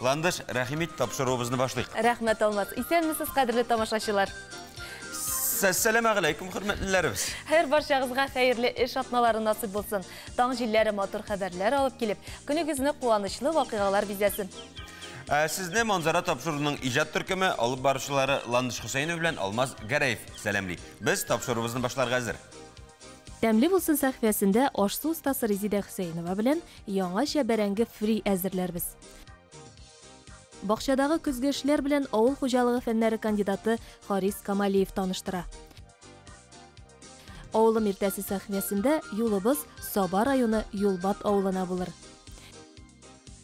Ландыш, рәхим ит, тапшыруыбызны башлыйк. Рәхмәт, Алмаз. Исәнмесез, кадерле тамашачылар. Әссәламә галәйкүм, хөрмәтлеләребез. Һәр барчагызга хәерле эш атналары насыйп булсын. Таң җилләре матур хәбәрләр алып килеп, көнегезне куанычлы вакыйгалар бизәсен. Сезне Манзара тапшыруының иҗат төркеме алып баручылары Ландыш Хөсәенов белән Алмаз Гәрәев сәламли. Без тапшыруыбызны башларга әзер. Тәмле булсын сәхифәсендә аш-су остасы Резидә Хөсәенова белән яңача бәрәңге фри әзерләрбез. Бакчадагы көзге эшләр белән авыл хуҗалыгы фәннәре кандидаты Харис Камалиев таныштыра. Авылым иртәсе сәхифәсендә юлыбыз Саба районы Юлбат авылына булыр.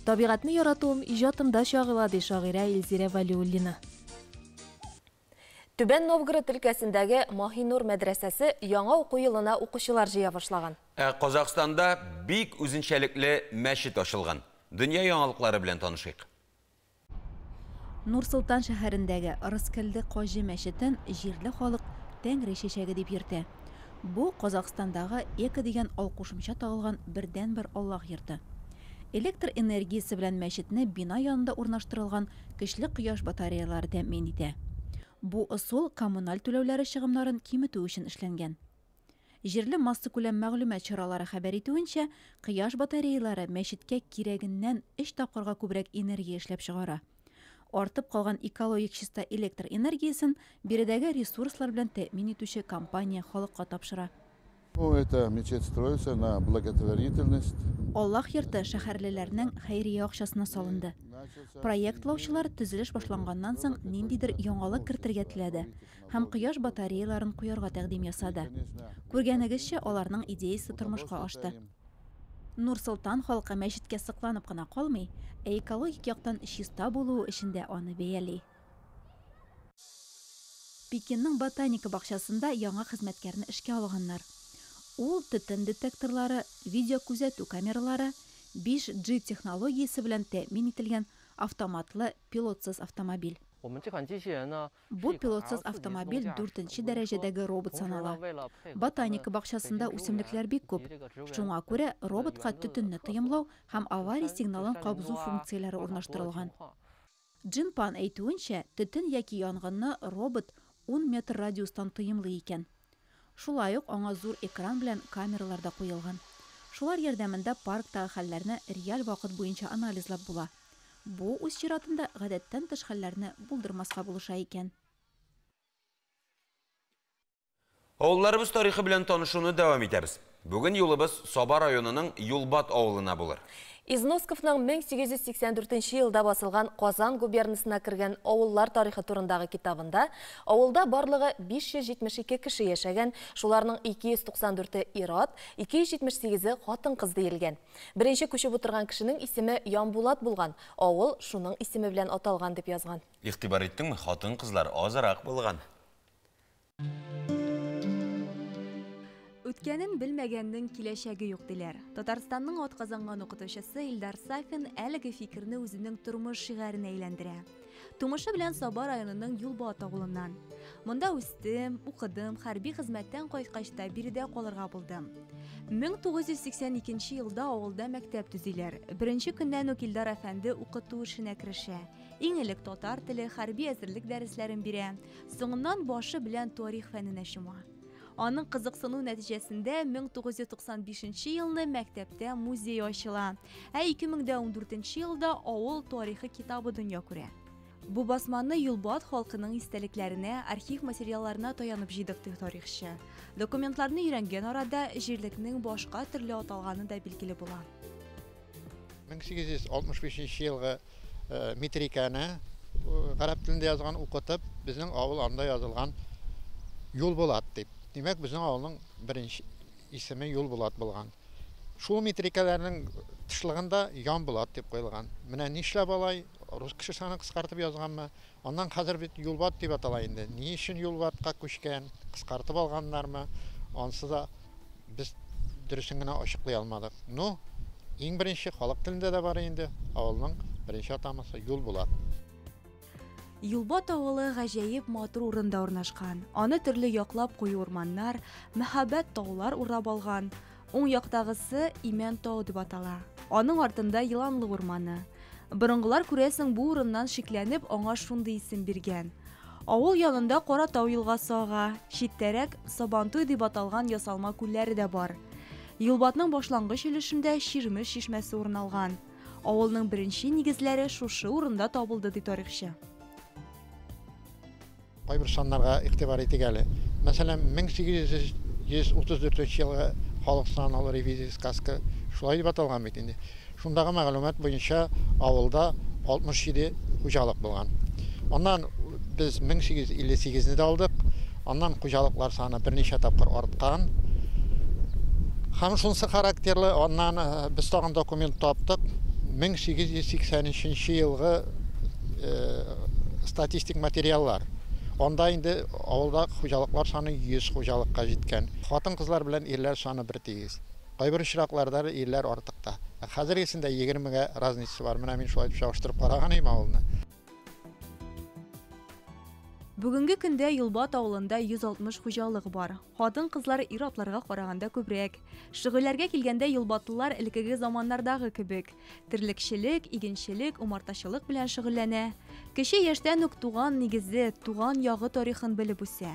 Табигатьне яратуым иҗатымда чагыла, ди шагыйрә Илзирә Вәлиуллина. Түбән Новгород өлкәсендәге Маһинур мәдрәсәсе яңа уку елына укучылар җыя башлаган. Ә Казахстанда бик үзенчәлекле мәчет ачылган. Дөнья яңалыклары белән танышыйк. Нур-Солтан шәһәрендәге Рыскелде Каҗи мәчетен җирле халык Тәңре чәчәге дип йөртә. Бу Казахстандагы эко дигән алкушымча тагылган бердәнбер Аллаһ йорты. Электр энергиясе белән мәчетне бина янында урнаштырылган көчле кояш батареялары тәэмин итә. Бу ысул коммуналь түләүләре чыгымнарын киметү өчен эшләнгән. Җирле массакүләм мәгълүмат чаралары хәбәр итүенчә, кояш батареялары мәчеткә кирәгеннән 3 тапкырга күбрәк энергия эшләп чыгара. Артып калган экологик чиста электр энергиясен биредәге ресурслар белән тәэмин итүче компания халыкка тапшыра. Ну, это мечеть строится на благотворительность. Аллаһ йорты шәһәрлеләрнең хәйрия акчасына салынды. Проектлаучылар төзелеш башланганнан соң ниндидер яңалык кертергә теләде һәм кояш батареяларын куярга тәкъдим ясады. Күргәнегезчә, аларның идеясы тормышка ашты. Нур-Солтан халкы мәчеткә сокланып кына калмый, ә экологик яктан чиста булуы өчен дә аны бәяли. Пекинның ботаника бакчасында яңа хезмәткәрне эшкә алганнар. Ул төтен детекторлары, видеокүзәтү камералары, 5G технологиясе белән тәэмин ителгән автоматлы пилотсыз автомобиль. Бу пилотсыз автомобиль 4нче дәрәҗәдәге робот санала. Ботаника бакчасында үсемлекләр бик күп. Шуңа күрә роботка төтенне тоемлау һәм авария сигналын кабызу функцияләре урнаштырылган. Джин Пан әйтүенчә, төтен яки янгынны робот 10 метр радиустан тоемлый икән. Шулай ук аңа зур экран белән камералар да куелган. Шулар ярдәмендә парктагы хәлләрне реаль вакыт буенча анализлап була. Бу үз чиратында гадәттән тыш хәлләрне булдырмаска булыша икән. Авылларыбыз тарихы белән танышуны дәвам итәбез. Бүген юлыбыз Саба районының Юлбат авылына булыр. Износковның 1884 елда басылган Казан губернасына кергән авыллар тарихы турындагы китабында авылда барлыгы 572 кеше яшәгән, шуларның 294-е ир-ат, 278-е хатын-кыз диелгән. Беренче күчеп утырган кешенең исеме Ямбулат булган, авыл шуның исеме белән аталган дип язган. Игътибар иттеңме, хатын-кызлар азрак булган. Үткәнен белмәгәннең киләчәге юк диләр. Татарстанның атказанган укытучысы Илдар Сафин әлеге фикерне үзенең тормыш шигаренә әйләндерә. Тумышы белән Саба районының Юлбат авылыннан. Монда үстем, укыдым, хәрби хезмәттән кайткач та биредә калырга булдым. 1982 елда авылда мәктәп төзиләр. Беренче көннән үк Илдар әфәнде укыту эшенә керешә. Иң элек татар теле, хәрби әзерлек дәресләрен бирә. Соңыннан башы белән тарих фәненә чума. Аның кызыксыну нәтиҗәсендә 1995 елны мәктәптә музей ачыла. Ә 2014 елда авыл тарихы китабы дөнья күрә. Бу басманы Юлбат халкының истәлекләренә, архив материалларына таянып җыйдык, ди тарихчы. Документларны өйрәнгән арада җирлекнең башка төрле аталганы да билгеле була. 1865 елгы метриканы гарәп телендә язган укытып, безнең авыл анда язылган Юлбулат дип. Димәк, безнең авылның беренче исеме Юлбулат булган. Шул метрикаларның тышлыгында Ямбулат дип куелган. Менә нишләп алай, рус кешесе аны кыскартып язганмы? Аннан хәзер бит Юлбат дип атала инде. Ни өчен Юлбатка күчкән, кыскартып алганнармы? Ансы да без дөресен генә ачыклый алмадык. Ну, иң беренче халык телендә дә бар инде, авылның беренче атамасы Юлбулат. Юлбат авылы гаҗәеп матур урында урнашкан. Аны төрле яклап куе урманнар, мәһабәт таулар урап алган. Уң яктагысы Имән тау дип атала. Аның артында Еланлы урманы. Борынгылар, күрәсең, бу урыннан шикләнеп, аңа шундый исем биргән. Авыл янында Каратау елгасы ага, читтәрәк Сабантуй дип аталган ясалма күлләре дә бар. Юлбатның башлангыч өлешендә Чирмеш чишмәсе урын алган. Авылның беренче нигезләре шушы урында табылды, ди тарихчы. Кайбер саннарга игътибар итик әле. Мәсәлән, 1834 елгы халык санын ревизия сказка шулай дип аталган бит инде. Шундагы мәгълүмат буенча авылда 67 хуҗалык булган. Аннан без 1858-не дә алдык. Аннан хуҗалыклар саны берничә тапкыр арткан. Һәм шунысы характерлы, аннан без тагын документ таптык. 1883 елгы статистик материаллар. Анда инде авылда хуҗалыклар саны 100 хуҗалыкка җиткән. Хатын-кызлар белән ирләр саны бер тигез. Кайбер очракларда ирләр артыкта. Хәзергесендә 20-гә разница бар. Менә мин шулай дип чагыштырып караган идем авылны. Бүгенге көндә Юлбат авылында 160 хуҗалык бар. Хатын-кызлар ир-атларга караганда күбрәк. Шөгыльләргә килгәндә юлбатлылар элеккеге заманнардагы кебек. Терлекчелек, игенчелек, умартачылык белән шөгыльләнә. Кече яшьтән үк туган нигезе, туган ягы тарихын белеп үсә.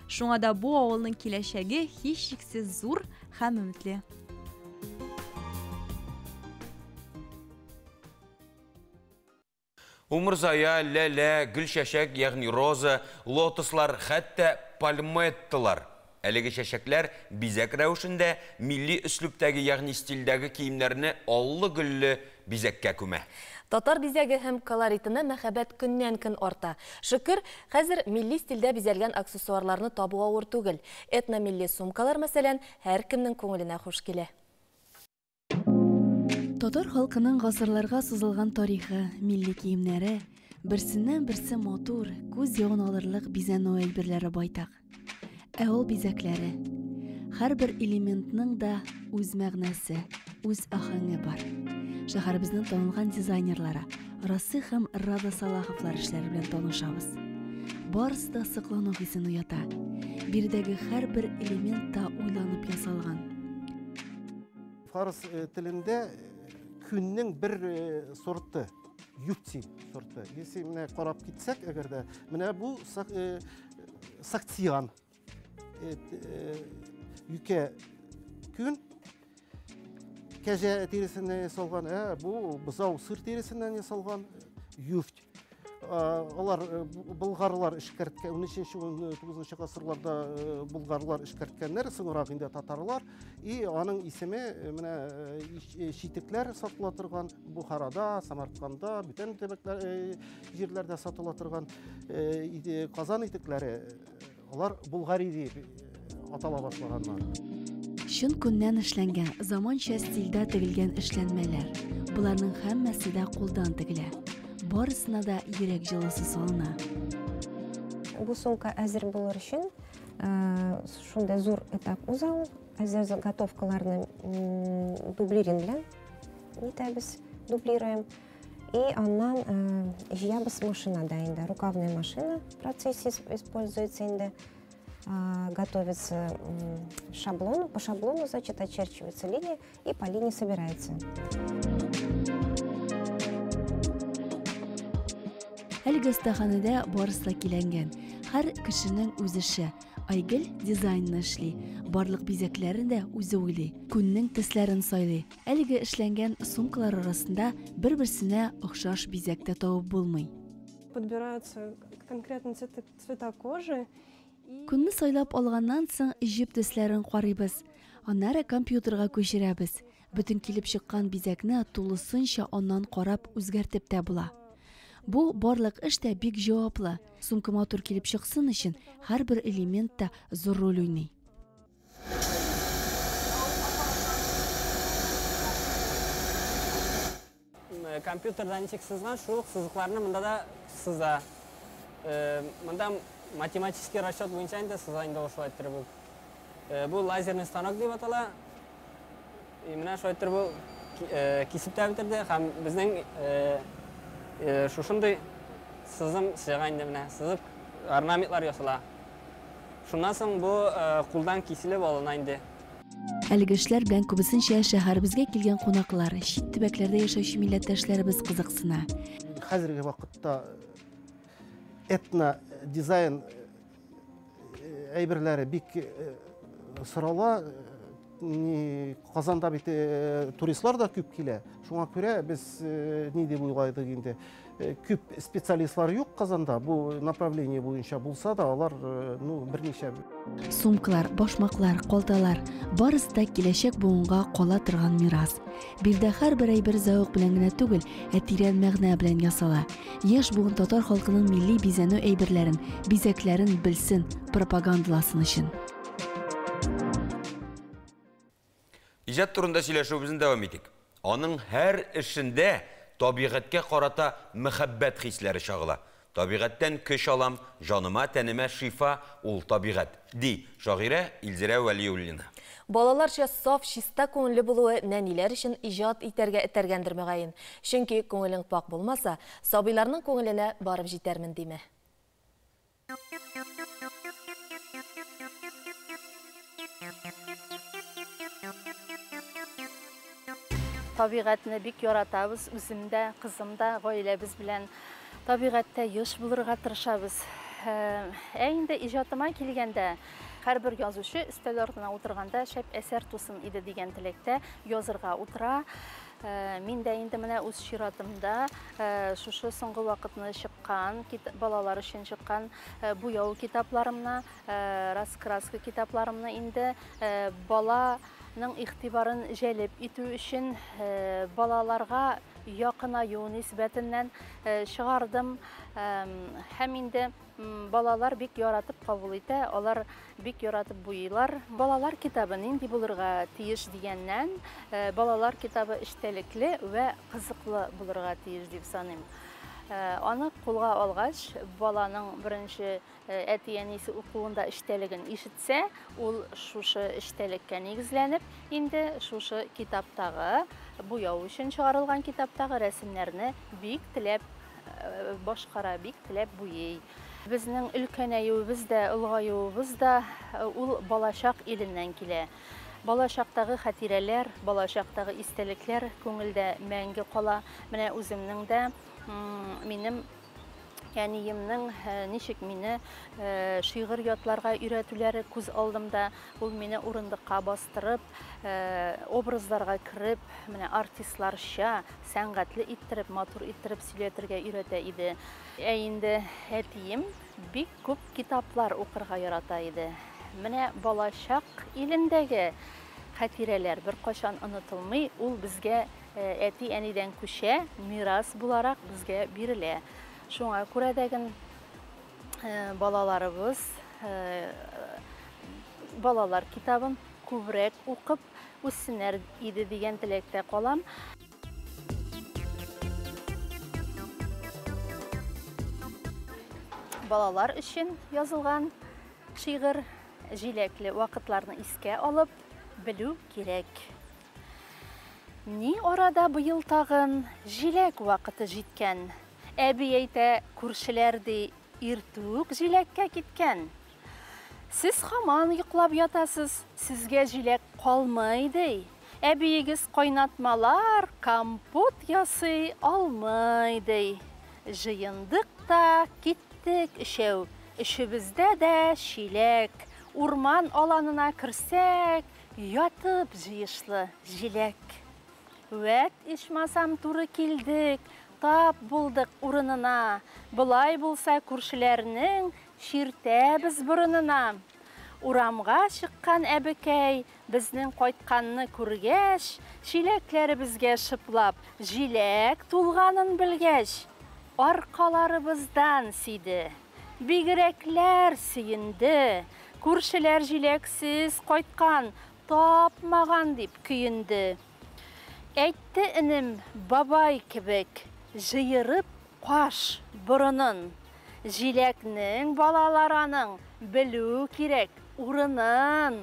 Шуңа да бу авылның киләчәге һичшиксез зур һәм өметле. Умырзая, ләлә, гөлчәчәк, ягъни роза, лотослар, хәтта пальметталар. Әлеге чәчәкләр бизәк рәвешендә милли өслүптәге, ягъни стильдәге киемнәрне аллы-гөлле бизәккә күмә. Татар бизәге һәм колоритына мәхәббәт көннән-көн арта. Шөкер, хәзер милли стильдә бизәлгән аксессуарларны табу авыр түгел. Этномилли сумкалар, мәсәлән, һәркемнең күңеленә хуш килә. Татар халкының гасырларга сузылган тарихы, милли киемнәре, берсеннән-берсе матур, күз явын алырлык бизәнү әйберләре байтак. Ә ул бизәкләре. Һәрбер элементның да үз мәгънәсе, үз аһәңе бар. Шәһәребезнең танылган дизайнерлары Расих һәм Рада Салаховлар эшләре белән танышабыз. Барысы да соклану хисен уята. Биредәге һәрбер элемент та уйланып ясалган. Фарс телендә күннең бер сорты, юпти сорты. Если менә карап китсәк, әгәр дә, менә бу сактиан, юкә күн, кәҗә тиресеннән ясалган, бу бозау сыр тиресеннән ясалган юфть. Алар болгарлар эшкәрткән, 13-19 гасырларда болгарлар эшкәрткәннәр, соңрак инде татарлар. И аның исеме менә читекләр сатыла торган Бухарада, Самарканда, бүтән төбәкләр җирләрдә сатыла торган Казан итекләре, алар Булгари дип атала башлаганнар. Чын күннән эшләнгән, заманча стильдә тегелгән эшләнмәләр. Буларның һәммәсе дә кулдан тегелә. Барысына да йөрәк җылысы салына. Бу сумка әзер булыр өчен шундай зур этап уза ул. Әзер заготовкаларны дублерин белән нитәбез, дублируем. И аннан җыябыз машинада инде. Рукавная машина в процессе используется инде. Готовится шаблон, по шаблону, значит, очерчивается линия и по линии собирается. Әлеге остаханәдә барысы да киләнгән. Һәр кешенең үз эше. Айгөл дизайнны эшли. Барлык бизәкләрен дә үзе уйлый. Күннең төсләрен сайлый. Әлеге эшләнгән сумкалар арасында бер-берсенә охшаш бизәк тә табып булмый. Подбираются конкретно цвета кожи. Күнне сайлап алганнан соң җеп төсләрен карыйбыз. Аннары компьютерга күчерәбез. Бөтен килеп чыккан бизәкне тулысынча аннан карап үзгәртеп тә була. Бу барлык эш тә бик җаваплы. Сумка матур килеп чыксын өчен һәрбер элемент та зур роль уйный. Компьютерда ничек сызган, шул ук сызыкларны монда да сыза. Монда математический расчет буенча инде сыза инде ул шулай иттереп ул. Бу лазерный станок дип атала. И менә шулай иттереп ул кисеп тә бетерде һәм безнең шушындый сызым чыга инде менә, сызып орнаментлар ясала. Шуннан соң бу кулдан киселеп алына инде. Әлеге эшләр белән күбесенчә шәһәребезгә килгән кунаклар, чит төбәкләрдә яшәүче милләттәшләребез кызыксына. Хәзерге вакытта этно дизайн әйберләре бик сорала. Казанда бит туристлар да күп килә. Шуңа күрә без ни дип уйладык инде? Күп специалистлар юк Казанда, бу направление буенча булса да, алар, ну, берничә. Сумкалар, башмаклар, калталар барысы да киләчәк буынга кала торган мирас. Биредә һәрбер әйбер зәвык белән генә түгел, ә тирән мәгънә белән ясала. Яшь буын татар халкының милли бизәнү әйберләрен, бизәкләрен белсен, пропагандаласын өчен. Иҗат турында сөйләшүебезне дәвам итик. Аның һәр эшендә табигатькә карата мәхәббәт хисләре чагыла. Табигатьтән көч алам, җаныма, тәнемә шифа ул табигать, ди шагыйрә Илзирә Вәлиуллина. Балаларча саф, чиста күңелле булуы нәниләр өчен иҗат итәргә этәргәндер мөгаен. Чөнки күңелең пакь булмаса, сабыйларның күңеленә барып җитәрмен димә. Табигатьне бик яратабыз, үзем дә, кызым да, гаиләбез белән табигатьтә еш булырга тырышабыз. Ә инде иҗатыма килгәндә, һәрбер язучы өстәл артына утырганда шәп әсәр тусын иде дигән теләктә язырга утыра. Мин дә инде менә үз чиратымда шушы соңгы вакытны чыккан, балалар өчен чыккан буяу китапларымны, раскраска китапларымны инде баланың игътибарын җәлеп итү өчен балаларга якынаю нисбәтеннән чыгардым. Һәм инде балалар бик яратып кабул итә, алар бик яратып буйыйлар. Балалар китабы нинди булырга тиеш дигәннән, балалар китабы эчтәлекле вә кызыклы булырга тиеш дип саныйм. Аны кулга алгач, баланың беренче әти-әнисе укуында эчтәлеген ишетсә, ул шушы эчтәлеккә нигезләнеп, инде шушы китаптагы, буяу өчен чыгарылган китаптагы рәсемнәрне бик теләп башкара, бик теләп буйый. Безнең өлкәнәюебез дә, олыгаюыбыз да ул балачак иленнән килә. Балачактагы хатирәләр, балачактагы истәлекләр күңелдә мәңге кала. Менә үземнең дә, минем әниемнең ничек мине шигырь ятларга өйрәтүләре күз алдымда. Ул мине урындыкка бастырып, образларга кереп, менә артистларча сәнгатьле иттереп, матур иттереп сөйләтергә өйрәтә иде. Ә инде әтием бик күп китаплар укырга ярата иде. Менә балачак илендәге хатирәләр беркайчан онытылмый, ул безгә әти-әнидән күчә, мирас буларак безгә бирелә. Шуңа күрә дәген балаларыбыз балалар китабын күбрәк укып үссеннәр иде дигән теләктә калам. Балалар өчен язылган шигырь җиләкле вакытларны искә алып белү кирәк. Ни арада быел тагын җиләк вакыты җиткән. Әби әйтә, күршеләр ди, иртүк җиләккә киткән. Сез һаман йоклап ятасыз, сезгә җиләк калмый ди. Әбиегез кайнатмалар, компот ясый алмый ди. Җыендык та киттек өчәү, өчебездә дә чиләк. Урман аланына керсәк, ятып җыешлы җиләк. Вәт ичмасам туры килдек, тап булдык урынына. Болай булса күршеләрнең чиртәбез борынына. Урамга чыккан әбекәй безнең кайтканны күргәч, чиләкләребезгә шыплап җиләк тулганын белгәч, аркаларыбыздан сиде. Бигрәкләр сөенде. Күршеләр җиләксез кайткан, тапмаган дип көенде. Әйтте энем бабай кебек, җыерып каш борынын. Җиләкнең балалараның белү кирәк урынын.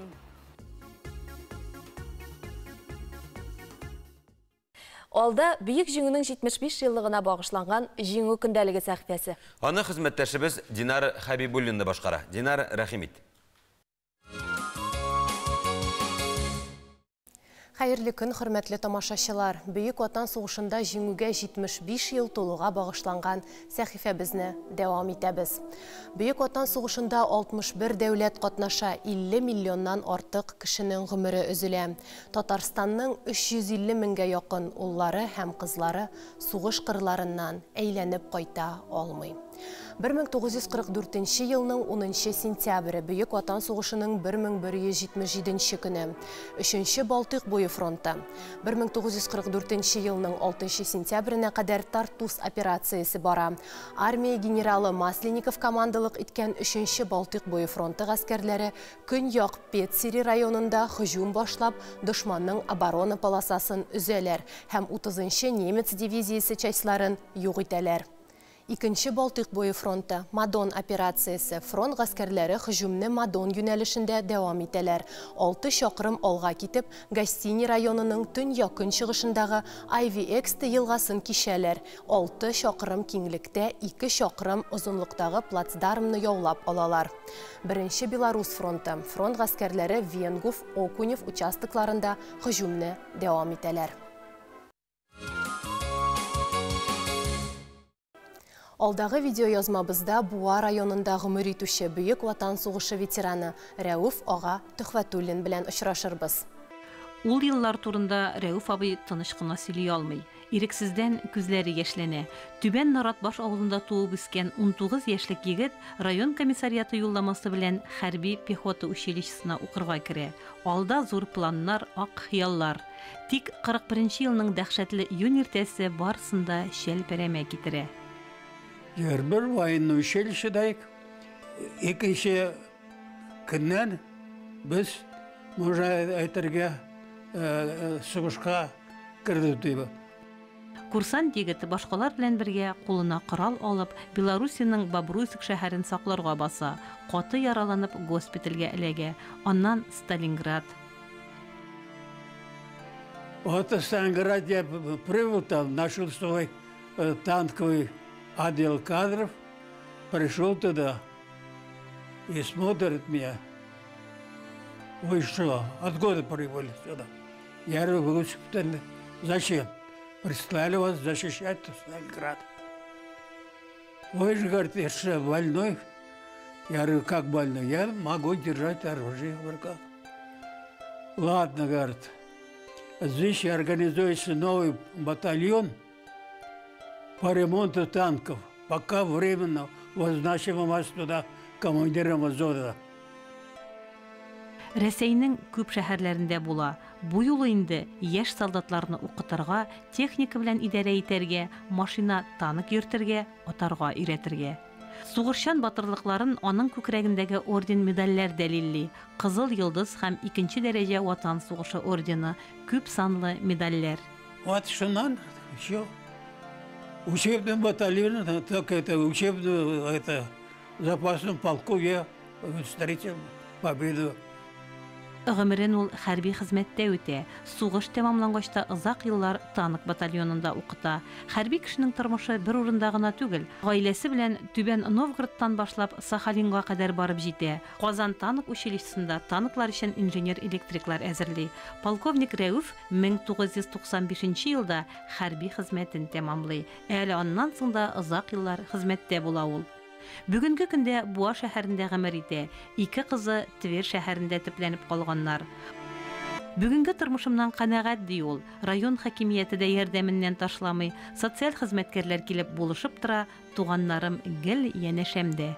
Алда Бөек Җиңүнең 75 еллыгына багышланган Җиңү көндәлеге сәхифәсе. Аны хезмәттәшебез Динар Хәбибуллин да башкара. Динар, рәхим ит. Хәерле көн, хөрмәтле тамашачылар! Бөек Ватан сугышында җиңүгә 75 ел тулуга багышланган сәхифәбезне дәвам итәбез. Бөек Ватан сугышында 61 дәүләт катнаша, 50 миллионнан артык кешенең гомере өзелә. Татарстанның 350 меңгә якын уллары һәм кызлары сугыш кырларыннан әйләнеп кайта алмый. 1944 нче елның 10 нчы сентябре, Бөек Ватан сугышының 1177 нче көне. Өченче Балтыйк буе фронты. 1944 нче елның 6 нчы сентябренә кадәр Тартус операциясе бара. Армия генералы Масленников командалык иткән Өченче Балтыйк буе фронты гаскәрләре Көньяк Петсери районында һөҗүм башлап, дошманның оборона полосасын өзәләр һәм 30 нчы немец дивизиясе частьларын юк итәләр. Икенче Балтыйк буе фронты, Мадон операциясе, фронт гаскәрләре һөҗүмне Мадон юнәлешендә дәвам итәләр. Алты чакрым алга китеп, Гостини районының төньяк-көнчыгышындагы Айви-Эксте елгасын кичәләр, алты чакрым киңлектә ике чакрым озынлыктагы плацдармны яулап алалар. Беренче Белорус фронты, фронт гаскәрләре Венгув, Окунев участокларында һөҗүмне дәвам итәләр. Алдагы видеоязмабызда Буа районында гомер итүче Бөек Ватан сугышы ветераны Рәүф ага Төхвәтуллин белән очрашырбыз. Ул еллар турында Рәүф абый тыныч кына сөйли алмый. Ирексездән күзләре яшьләнә. Түбән Наратбаш авылында туып үскән 19 яшьлек егет район комиссариаты юлламасы белән хәрби пехота училищесына укырга керә. Алда зур планнар, ак хыяллар. Тик 41 нче елның дәһшәтле июнь иртәсе барысын да чәлпәрәмә китерә. Бер военный училищеда идек. Икенче көннән без, можно әйтергә, сугышка кердек дип. Курсант егет башкалар белән бергә кулына корал алып, Белоруссиянең Бобруйск шәһәрен сакларга баса, каты яраланып госпитальгә эләгә, аннан Сталинград. Вот в Сталинграде я прибыл там, нашел свой танковый отдел кадров, пришел туда и смотрит меня. Вы что, откуда прибыли сюда? Я говорю, госпиталь, зачем? Прислали вас защищать Сталинград. Вы же, говорит, я что, больной? Я говорю, как больной? Я могу держать оружие в руках. Ладно, говорит, здесь организуется новый батальон по ремонту танков. Пока временно назначим вас туда командиром взвода. Рәсәйнең күп шәһәрләрендә була. Бу юлы инде яшь солдатларны укытырга, техника белән идарә итәргә, машина, танк йөртергә, атарга өйрәтергә. Сугышчан батырлыкларын аның күкрәгендәге орден-медальләр дәлилли, Кызыл Йолдыз һәм икенче дәрәҗә Ватан сугышы ордены, күп санлы медальләр. Вот шуннан еще учебный батальон, так это учебную, это запасном полку я встретил победу. Гомерен ул хәрби хезмәттә үтә. Сугыш тәмамлангач та озак еллар танк батальонында укыта. Хәрби кешенең тормышы бер урында гына түгел. Гаиләсе белән Түбән Новгородтан башлап Сахалинга кадәр барып җитә. Казан танк училищесында танклар өчен инженер-электриклар әзерли. Полковник Рәүф 1995 нче елда хәрби хезмәтен тәмамлый. Әле аннан соң да озак еллар хезмәттә була ул. Бүгенге көндә Буа шәһәрендә гомер итә, ике кызы Тверь шәһәрендә төпләнеп калганнар. Бүгенге тормышымнан канәгать, ди ул. Район хакимияте дә ярдәменнән ташламый, социаль хезмәткәрләр килеп булышып тора, туганнарым гел янәшәмдә.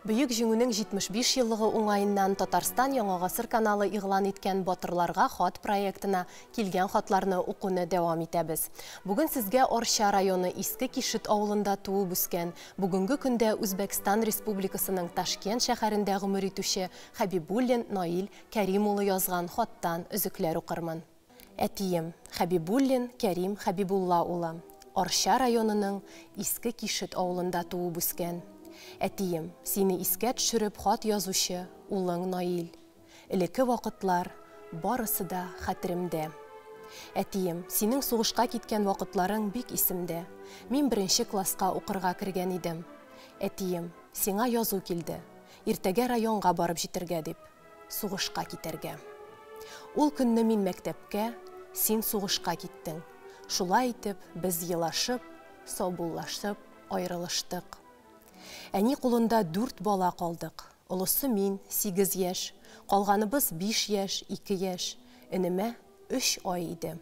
Бөек Җиңүнең 75 еллыгы уңаеннан Татарстан Яңа гасыр каналы игълан иткән Батырларга хат проектына килгән хатларны укуны дәвам итәбез. Бүген сезгә Арча районы Иске Кишет авылында туып үскән, бүгенге көндә Үзбәкстан Республикасының Ташкент шәһәрендә гомер итүче Хәбибуллин Наил Кәрим улы язган хаттан өзекләр укырмын. Әтием, Хәбибуллин Кәрим Хәбибулла улы, Арча районының Иске Кишет авылында туып үскән. Әтием, сине искә төшереп хат язучы улың Наил. Элекке вакытлар барысы да хәтеремдә. Әтием, синең сугышка киткән вакытларың бик исемдә. Мин беренче класска укырга кергән идем. Әтием, сиңа язу килде. Иртәгә районга барып җитәргә дип. сугышка китәргә. Ул көнне мин мәктәпкә, син сугышка киттең. Шулай итеп, без елашып, саубуллашып аерылыштык. Әни кулында 4 бала калдык. Олысы мин, 8 яшь, калганыбыз 5 яшь, 2 яшь, энемә 3 ай иде.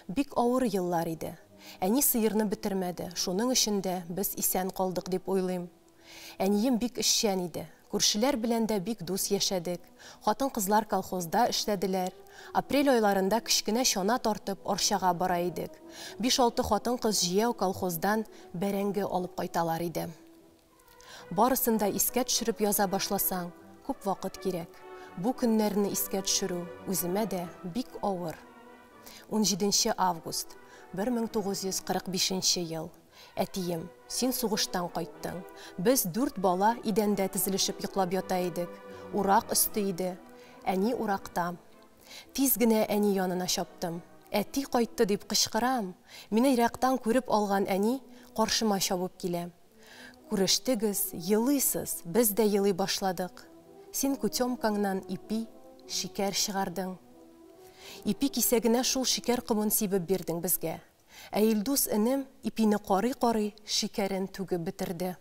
Бик авыр еллар иде. Әни сыерны бетермәде, шуның өчен дә без исән калдык дип уйлыйм. Әнием бик эшчән иде. Күршеләр белән дә бик дус яшәдек. Хатын-кызлар колхозда эшләделәр. Апрель айларында кечкенә чана тартып Арчага бара идек. 5-6 хатын-кыз җияү колхоздан бәрәңге алып кайталар иде. Барысын да искә төшереп яза башласаң, күп вакыт кирәк. Бу көннәрне искә төшерү үземә дә бик авыр. 17 август, 1945 ел. Әтием, син сугыштан кайттың. Без 4 бала идәндә тезелешеп йоклап ята идек. Урак өсте иде. Әни уракта. Тиз генә әни янына чаптым. Әти кайтты дип кычкырам. Мине ерактан күреп алган әни каршыма чабып килә. Күрештегез, елыйсыз, без дә елый башладык. Син кутемкаңнан ипи, шикәр чыгардың. Ипи кисәгенә шул шикәр комын сибеп бирдең безгә. Ә Илдус энем ипине карый-карый шикәрен түгеп бетерде.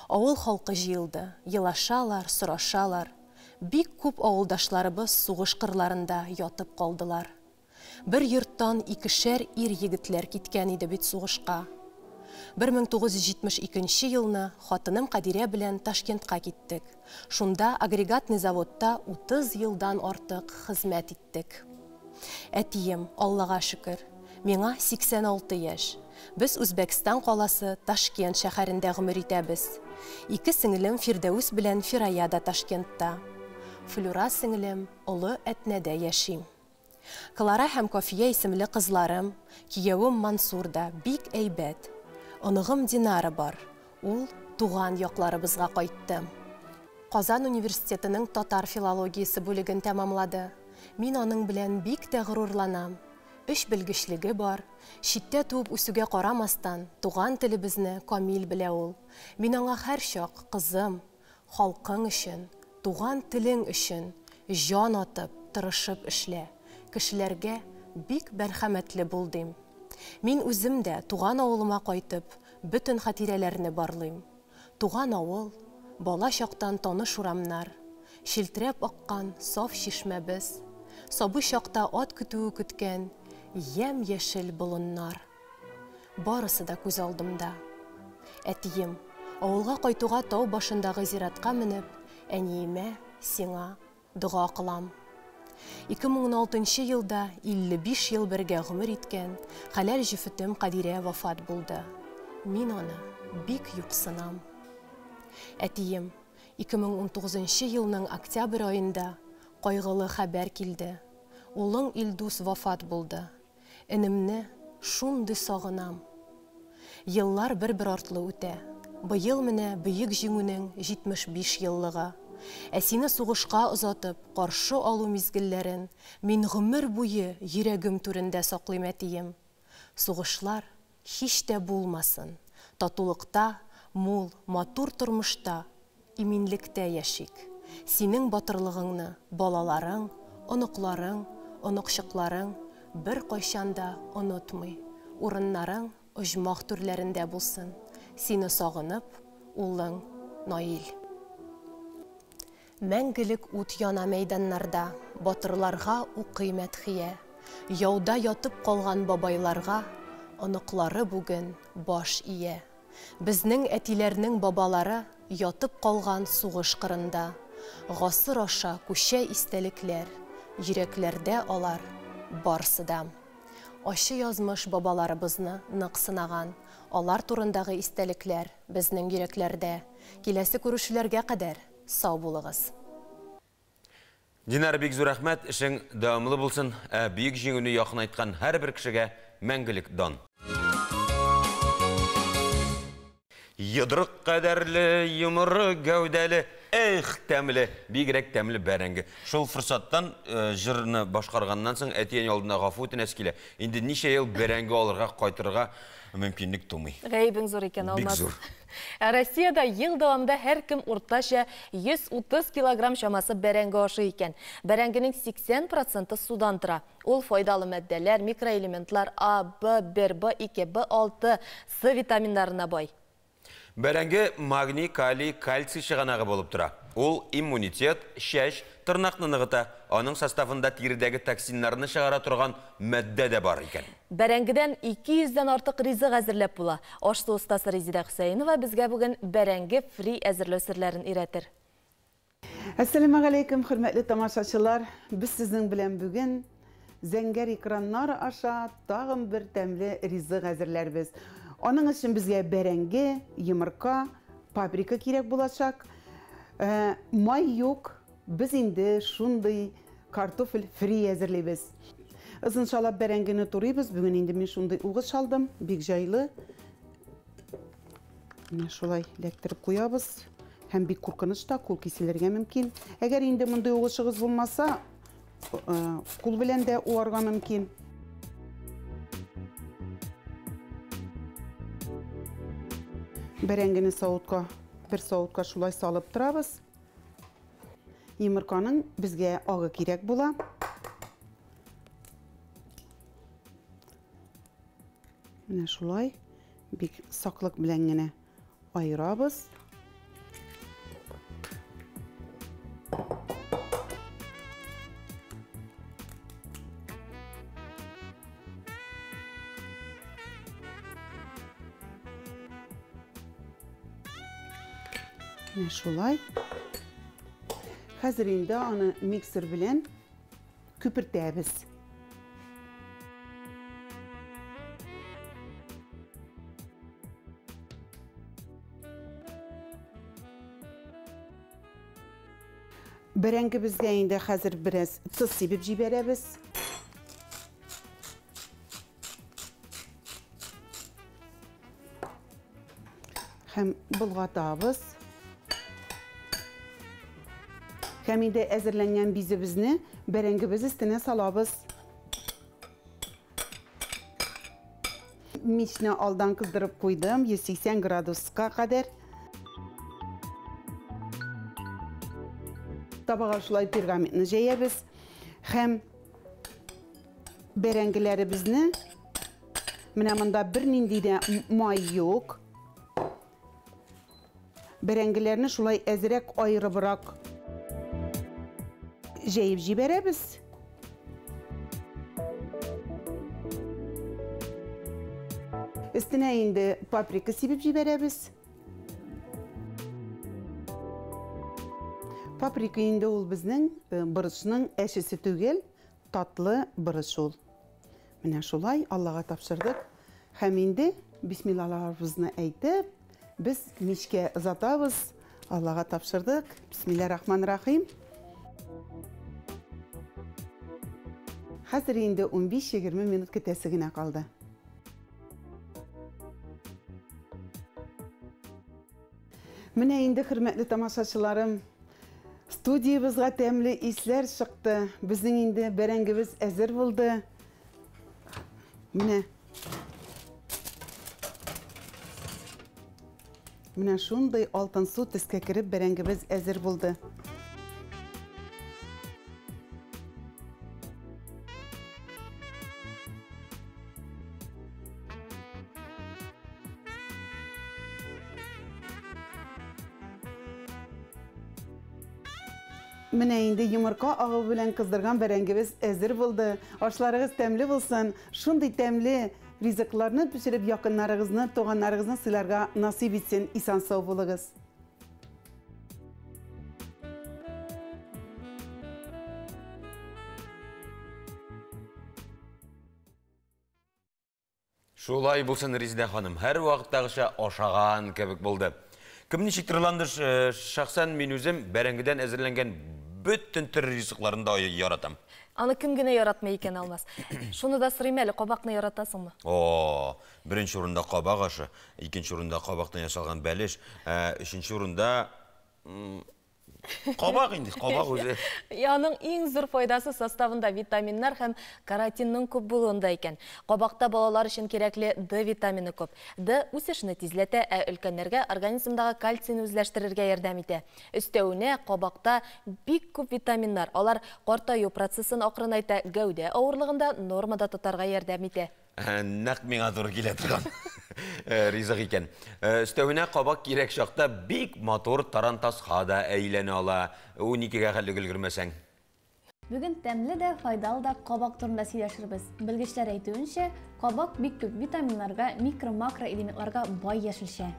Авыл халкы җыелды, елашалар, сорашалар. Бик күп авылдашларыбыз сугыш кырларында ятып калдылар. Бер йорттан икешәр ир егетләр киткән иде бит сугышка. 1972 елны хатыным Кадирә белән Ташкентка киттек. Шунда агрегатный заводта 30 елдан артык хезмәт иттек. Әтием, Аллага шөкер, миңа 86 яшь. Без Үзбәкстан каласы Ташкент шәһәрендә гомер итәбез. Ике сеңлем Фирдәүс белән Фирая да Ташкентта. Флюра сеңлем Олы Әтнәдә яши. Клара һәм Кофия исемле кызларым, киявем Мансур да бик әйбәт. Оныгым Динара бар. Ул туган якларыбызга кайтты. Казан университетының татар филологиясе бүлеген тәмамлады. Мин аның белән бик тә горурланам. 3 белгечлеге бар. Читтә туып үсүгә карамастан, туган телебезне камил белә ул. Мин аңа һәрчак, кызым, халкың өчен, туган телең өчен җан атып, тырышып эшлә. Кешеләргә бик мәрхәмәтле бул дим. Мин үзем дә туган авылыма кайтып, бөтен хатирәләрне барлыйм. Туган авыл, бала чактан таныш урамнар, шилтерәп аккан саф чишмәбез, сабый чакта ат көтүе көткән ямь-яшел болыннар. Барысы да күз алдымда. Әтием, авылга кайтуга тау башындагы зиратка менеп, әниемә, сиңа дога кылам. 2016 елда 55 ел бергә гомер иткән хәләл җефетем Кадирә вафат булды. Мин аны бик юксынам. Әтием, 2019 елның октябрь аенда кайгылы хәбәр килде. Улың Илдус вафат булды. Энемне шундый сагынам. Еллар бер-бер артлы үтә. Быел менә Бөек Җиңүнең 75 еллыгы. Ә сине сугышка озатып, каршы алу мизгелләрен мин гомер буе йөрәгем түрендә саклыйм, әтием. Сугышлар һич тә булмасын. Татулыкта, мул, матур тормышта, иминлектә яшик. Синең батырлыгыңны балаларың, оныкларың, оныкчыкларың бер кайчан да онытмый. Урыннарың оҗмах түрләрендә булсын. Сине сагынып, улың Наил. Мәңгелек ут яна мәйданнарда, батырларга укый мәдхия. Яуда ятып калган бабайларга оныклары бүген баш ия. Безнең әтиләрнең бабалары ятып калган сугыш кырында. Гасыр аша күчә истәлекләр, йөрәкләрдә алар барсы да. Ачы язмыш бабаларыбызны нык сынаган. Алар турындагы истәлекләр безнең йөрәкләрдә. Киләсе күрешүләргә кадәр сау булыгыз. Динара, бик зур рәхмәт, эшең дәвамлы булсын. Ә Бөек Җиңүне якынайткан һәрбер кешегә мәңгелек дан. Йодрык кадәрле, йомры гәүдәле, Эх, тәмле, бигрәк тәмле бәрәңге. Шул форсаттан җырны башкарганнан соң әти-әни алдында гафу үтенәсе килә. Инде ничә ел бәрәңге алырга кайтырга мөмкинлек тумый. Гаебең зур икән, Бик Алмаз. зур. Ә Россиядә ел дәвамында һәркем уртача 130 килограмм чамасы бәрәңге ашый икән. Бәрәңгенең 80 проценты судан тора. Ул файдалы матдәләр, микроэлементлар А, Б, 1, Б2, Б6, С витаминнарына бай. Бәрәңге магний, калий, кальций чыганагы булып тора. Ул иммунитет, чәч, тырнакны ныгыта. Аның составында тиредәге токсиннарны чыгара торган матдә дә бар икән. Бәрәңгедән 200 дән артык ризык әзерләп була. Аш-су остасы Резеда Хөсәенова безгә бүген бәрәңге фри әзерләү серләрен өйрәтер. Әссәламегаләйкүм, хөрмәтле тамашачылар. Без сезнең белән бүген зәңгәр экраннар аша тагын бер тәмле ризык әзерләрбез. Аның өчен безгә бәрәңге, йомырка, паприка кирәк булачак. Май юк, без инде шундый картофель фри әзерлибез. Озынчалап бәрәңгене турыйбыз. Бүген инде мин шундый угыч алдым, бик җайлы. Менә шулай эләктереп куябыз. Һәм бик куркыныч та, кул киселергә мөмкин. Әгәр инде мондый угычыгыз булмаса, кул белән дә уарга мөмкин. Бәрәңгене савытка, бер савытка шулай салып торабыз. Йомырканың безгә агы кирәк була. Менә шулай бик саклык белән генә аерабыз. Менә шулай. Хәзер инде аны миксер белән күпертәбез. Бәрәңгебезгә инде хәзер бераз тоз сибеп җибәрәбез. Һәм болгатабыз. Һәм инде әзерләнгән бизебезне бәрәңгебез өстенә салабыз. Мичне алдан кыздырып куйдым, 180 градуска кадәр. Табага шулай пергаментны җәябез һәм бәрәңгеләребезне, менә монда бернинди дә май юк. Бәрәңгеләрне шулай әзрәк аерыбрак җәеп җибәрәбез. Өстенә инде паприка сибеп җибәрәбез. Паприка инде ул безнең борычның әчесе түгел, татлы борыч ул. Менә шулай Аллага тапшырдык. Һәм инде бисмиллаларыбызны әйтеп, без мичкә озатабыз. Аллага тапшырдык. Бисмиллахир-рахманир-рахим. Хәзер инде 15-20 минут көтәсе генә калды. Менә инде, хөрмәтле тамашачыларым, студиябызга тәмле исләр чыкты. Безнең инде бәрәңгебез әзер булды. Менә. Менә шундый алтынсу төскә кереп бәрәңгебез әзер булды. Менә инде йомырка агы белән кыздырган бәрәңгебез әзер булды. Ашларыгыз тәмле булсын. Шундый тәмле ризыкларны пешереп якыннарыгызны, туганнарыгызны сыйларга насыйп итсен. Исән сау булыгыз. Шулай булсын, Резеда ханым, һәр вакыттагыча ашаган кебек булды. Кем ничек тырландыр, шәхсән мин үзем бәрәңгедән әзерләнгән бөтен төр ризыкларын да яратам. Аны кем генә яратмый икән, Алмаз? Шуны да сорыйм әле, кабакны яратасыңмы? О, беренче урында кабак ашы, икенче урында кабактан ясалган бәлеш, өченче урында Кабак инде, кабак үзе. Аның иң зур файдасы составында витаминнар һәм каротинның күп булуында икән. Кабакта балалар өчен кирәкле D витамины күп. D үсешне тизләтә, ә өлкәннәргә организмдагы кальцийны үзләштерергә ярдәм итә. Өстәвенә кабакта бик күп витаминнар. Алар картаю процессын акрынайта, гәүдә авырлыгын да нормада тотарга ярдәм итә. Нәкъ миңа туры килә торган ризык икән. Өстәвенә кабак кирәк чакта бик матур тарантаска да әйләнә ала. 12-гә хәтле өлгермәсәң. Бүген тәмле дә, файдалы да кабак турында сөйләшербез. Белгечләр әйтүенчә, кабак бик күп витаминнарга, микро-макро элементларга бай яшелчә.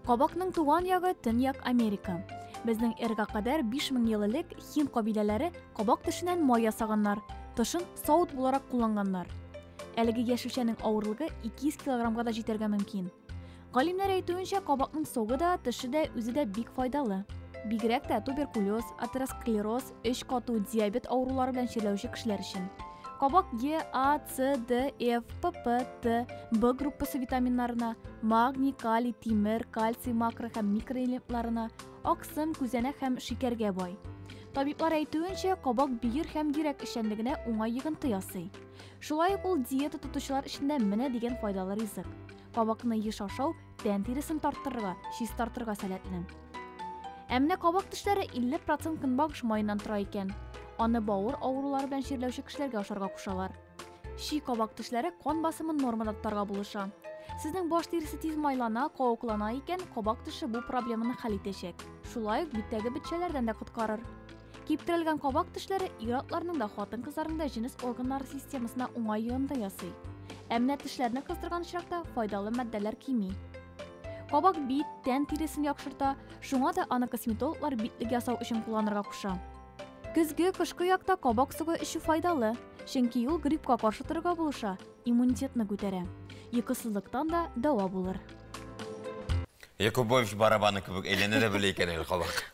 Кабакның туган ягы Төньяк Америка. Безнең эрага кадәр 5000 ел элек һинд кабиләләре кабак төшеннән май ясаганнар, тышын савыт буларак кулланганнар. Әлеге яшелчәнең авырлыгы 200 килограммга да җитәргә мөмкин. Галимнәр әйтүенчә, кабакның согы да, төше дә, үзе дә бик файдалы. Бигрәк тә туберкулез, атеросклероз, эч кату, диабет авырулары белән чирләүче кешеләр өчен. Кабак Е, А, С, Д, Ф, П, П, Т, Б группасы витаминнарына, магний, калий, тимер, кальций, макро һәм микроэлементларына, аксым, күзәнәк һәм шикәргә бай. Табиблар әйтүенчә, кабак бөер һәм йөрәк эшчәнлегенә уңай йогынты ясый. Шулай ук ул диета тотучылар өчен дә менә дигән файдалы ризык. Кабакны еш ашау тән тиресен тарттырырга, чистартырга сәләтле. Ә менә кабак төшләре 50% көнбагыш маеннан тора икән. Аны бавыр авырулары белән чирләүче кешеләргә ашарга кушалар. Чи кабак төшләре кан басымын нормада тотарга булыша. Сезнең баш тиресе тиз майлана, кавыклана икән, кабак төше бу проблеманы хәл итәчәк. Шулай ук биттәге бетчәләрдән дә коткарыр. Киптерелгән кабак төшләре ир-атларның да, хатын-кызларның да җенес органнары системасына уңай йогынты ясый. Ә менә тешләрне кыздырган очракта файдалы матдәләр кими. Кабак бит, тән тиресен яхшырта, шуңа да аны косметологлар битлек ясау өчен кулланырга куша. Көзге, кышкы якта кабак согы эчү файдалы, чөнки ул гриппка каршы торырга булыша, иммунитетны күтәрә. Йокысызлыктан да дәва булыр. Якубович барабаны кебек әйләнә дә белә икән әле кабак.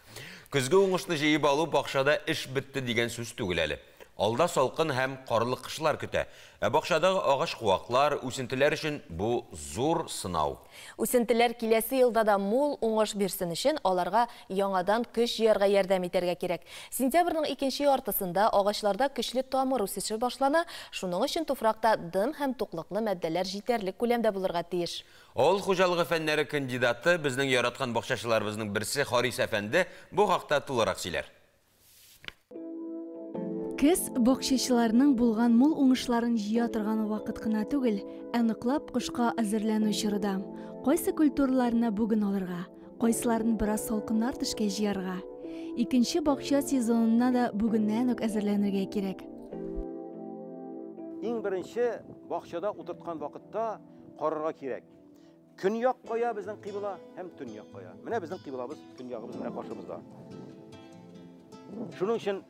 Көзге уңышны җыеп алу бакчада эш бетте дигән сүз түгел әле. Алда салкын һәм карлы кышлар көтә. Ә бакчадагы агач куаклар, үсентеләр өчен бу зур сынау. Үсентеләр киләсе елда да мул уңыш бирсен өчен аларга яңадан көч җыярга ярдәм итәргә кирәк. Сентябрьнең икенче яртысында агачларда көчле тамыр үсеше башлана, шуның өчен туфракта дым һәм туклыклы матдәләр җитәрлек күләмдә булырга тиеш. Авыл хуҗалыгы фәннәре кандидаты, безнең яраткан бакчачыларыбызның берсе Харис әфәнде бу хакта тулырак сөйләр. Көз бакчачыларның булган мул уңышларын җыя торган вакыт кына түгел, ә ныклап кышка әзерләнү чоры да. Кайсы культураларны бүген алырга, кайсыларын бераз салкыннар төшкә җыярга. Икенче бакча сезонына да бүгеннән үк әзерләнергә кирәк. Иң беренче бакчада утырткан вакытта карарга кирәк. Көньяк кая безнең кыйбла һәм төньяк кая. Менә безнең кыйблабыз, көньягыбыз менә каршыбызда. Шуның өчен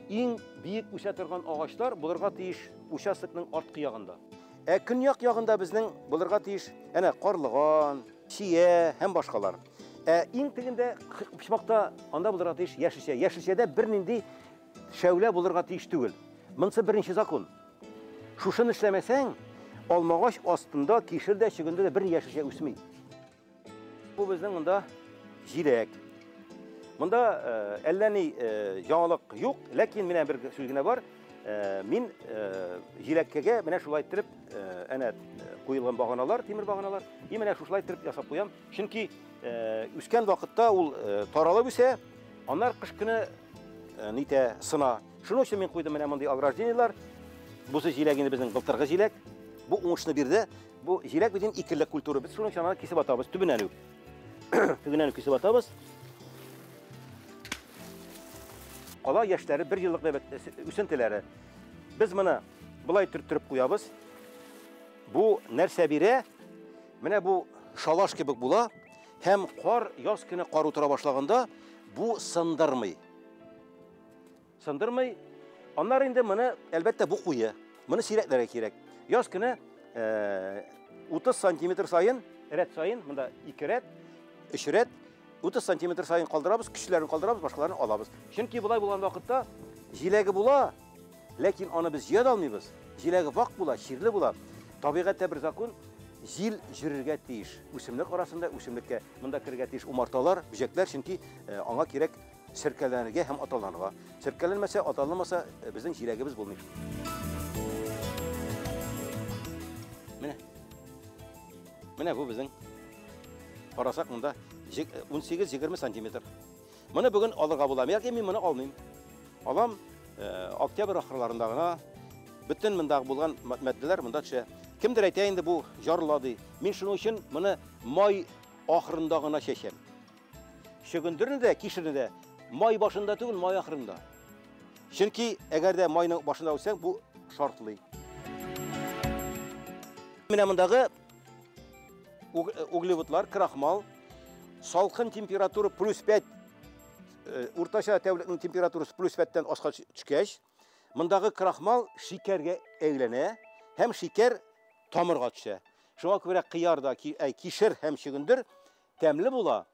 иң биек үсә торган агачлар булырга тиеш участокның арткы ягында. Ә көньяк ягында безнең булырга тиеш әнә карлыган, чия һәм башкалар. Ә иң тегендә почмакта анда булырга тиеш яшелчә. Яшелчәдә бернинди шәүлә булырга тиеш түгел. Монысы беренче закон. Шушыны эшләмәсәң, алмагач астында кишер дә, чөгендер дә бер яшелчә үсми. Бу безнең монда җиләк. Монда әллә ни яңалык юк, ләкин менә бер сүз генә бар. Мин җиләккәгә менә шулай иттереп, әнә куелган баганалар, тимер баганалар, и менә шушылай иттереп ясап куям. Чөнки үскән вакытта ул таралып үсә, аннар кыш көне нитә, сына. Шуның өчен мин куйдым менә мондый ограждениелар. Бусы җиләк инде безнең былтыргы җиләк. Бу уңышны бирде. Бу җиләк безнең икелек культура. Без шуның өчен аны кисеп атабыз төбеннән үк. Төбеннән үк кисеп атабыз. Кала яшьләре бер еллык үсентеләре. Без моны болай төрттереп куябыз. Бу нәрсә бирә? Менә бу шалаш кебек була һәм кар, яз көне кар утыра башлаганда бу сындырмый. Сындырмый. Аннары инде моны, әлбәттә, бу куе. Моны сирәкләргә кирәк. Яз көне 30 сантиметр саен, рәт саен, монда 2 рәт, 3 рәт, 30 сантиметр саен калдырабыз, көчләрен калдырабыз, башкаларын алабыз. Чөнки болай булган вакытта җиләге була, ләкин аны без җыя да алмыйбыз. Җиләге вак була, чирле була. Табигатьтә бер закон, җил йөрергә тиеш. Үсемлек арасында үсемлеккә монда керергә тиеш умарталар, бөҗәкләр, чөнки аңа кирәк Серкәләнергә һәм аталанырга. Серкәләнмәсә, аталанмаса, безнең җиләгебез булмый. Менә. Менә бу безнең. Карасак, монда 18-20 сантиметр. Моны бүген алырга була. Ләкин мин моны алмыйм. Алам октябрь ахырларында гына. Бөтен мондагы булган матдәләр монда төшә. Кемдер әйтә инде бу жарыла ди. Мин шуның өчен моны май ахырында гына чәчәм. Чөгендерне дә, кишерне дә май башында түгел, май ахырында. Чөнки әгәр дә майның башында үсәң, бу шартлый. Менә мондагы углеводлар, крахмал, салкын температура плюс 5, уртача тәүлекнең температурасы плюс 5-тән аска төшкәч, мондагы крахмал шикәргә әйләнә һәм шикәр тамырга төшә. Шуңа күрә кыяр да, кишер һәм чөгендер тәмле була,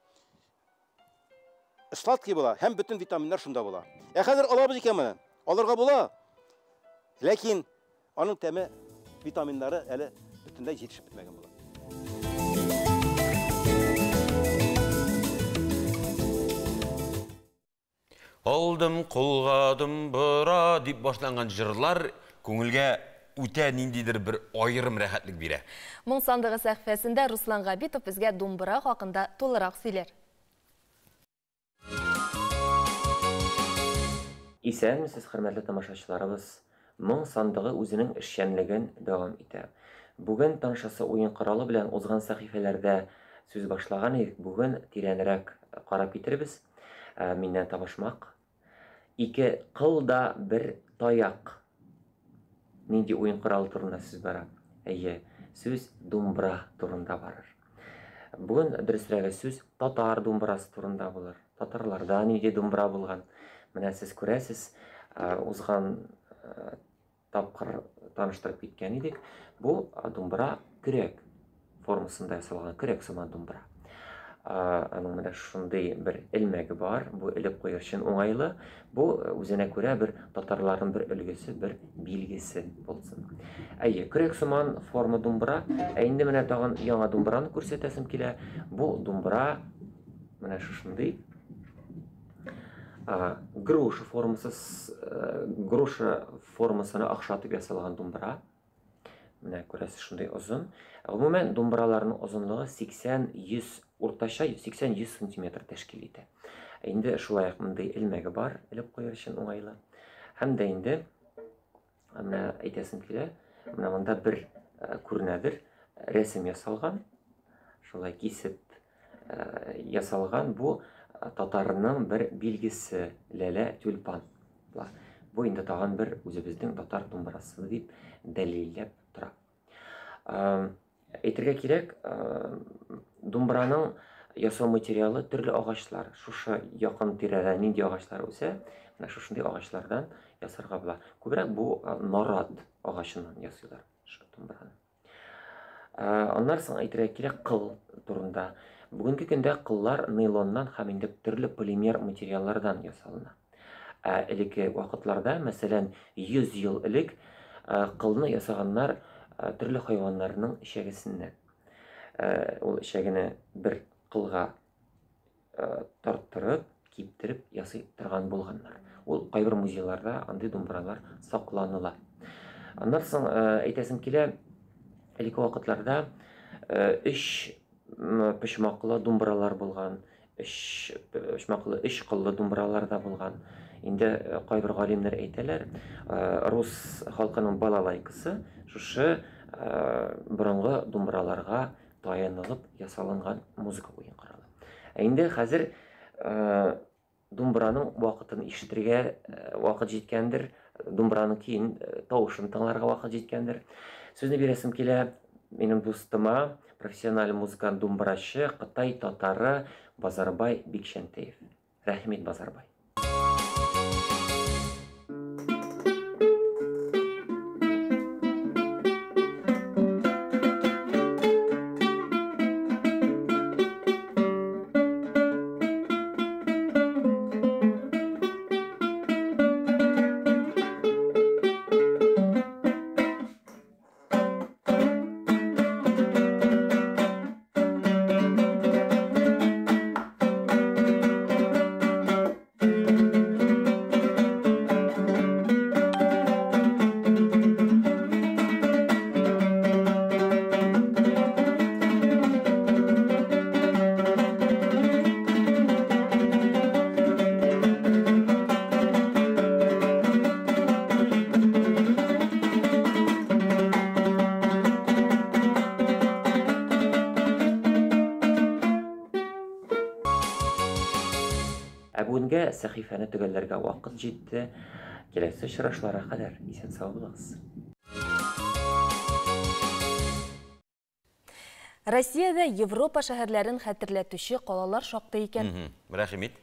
сладкий була һәм бөтен витаминнар шунда була. Ә хәзер алабыз икән моны. Алырга була. Ләкин аның тәме, витаминнары әле бөтенләй җитешеп бетмәгән була. Алдым кулга думбыра дип башланган җырлар күңелгә үтә ниндидер бер аерым рәхәтлек бирә. Моң сандыгы сәхифәсендә Руслан Габитов безгә думбыра хакында тулырак сөйләр. Исәнмесез, хөрмәтле тамашачыларыбыз. Моң сандыгы үзенең эшчәнлеген дәвам итә. Бүген танышасы уен коралы белән узган сәхифәләрдә сүз башлаган идек. Бүген тирәнрәк карап китербез. Миннән табышмак. Ике кыл да бер таяк. Нинди уен коралы турында сүз бара? Әйе, сүз думбра турында барыр. Бүген дөресрәге сүз татар думбрасы турында булыр. Татарларда нинди думбра булган? Менә сез күрәсез, узган тапкыр таныштырып киткән идек. Бу думбра көрәк формасында ясалган, көрәк сыман думбра. Аның менә шундый бер элмәге бар, бу элеп куяр өчен уңайлы. Бу үзенә күрә бер татарларның бер өлгесе, бер билгесе булсын. Әйе, көрәк сыман форма думбра. Ә инде менә тагын яңа думбраны күрсәтәсем килә. Бу думбра менә шушындый груша формасы, груша формасына охшатып ясалган думбра. Менә күрәсез, шундый озын. Гомумән, думбраларның озынлыгы 80-100, уртача 80-100 сантиметр тәшкил итә. Инде шулай ук мондый элмәге бар, элеп куяр өчен уңайлы. Һәм дә инде менә әйтәсем килә, менә монда бер күренәдер, рәсем ясалган, шулай кисеп ясалган. Бу татарның бер билгесе, ләлә тюльпан. Бу инде тагын бер үзебезнең татар думбрасы дип дәлилләп тора. Әйтергә кирәк, думбраның ясау материалы төрле агачлар. Шушы якын тирәдә нинди агачлар үсә, менә шушындый агачлардан ясарга була. Күбрәк бу нарат агачыннан ясыйлар шушы думбраны. Аннан соң әйтергә кирәк кыл турында. Бүгенге көндә кыллар нейлоннан һәм инде төрле полимер материаллардан ясалына. Ә элекке вакытларда, мәсәлән, 100 ел элек кылны ясаганнар төрле хайваннарның эчәгесеннән. Ул эчәгене бер кылга тарттырып, киптереп ясый торган булганнар. Ул кайбер музейларда андый думбралар сакланыла. Аннан соң әйтәсем килә, элекке вакытларда өч почмаклы думбралар булган, өч почмаклы, өч кыллы думбралар да булган. Инде кайбер галимнәр әйтәләр, рус халкының балалайкасы шушы борынгы думбраларга таянылып ясалынган музыка уен коралы. Ә инде хәзер думбраның вакытын ишетергә вакыт җиткәндер, думбраның көен, тавышын тыңларга вакыт җиткәндер. Сүзне бирәсем килә минем дустыма, профессиональ музыкант думбрачы, Кытай татары Базарбай Бикчәнтеев. Рәхим ит, Базарбай. Ә бүгенгә сәхифәне төгәлләргә вакыт җитте. Киләсе очрашуларга кадәр исән-сау булыгыз. Россиядә Европа шәһәрләрен хәтерләтүче калалар шактый икән. Рәхим ит.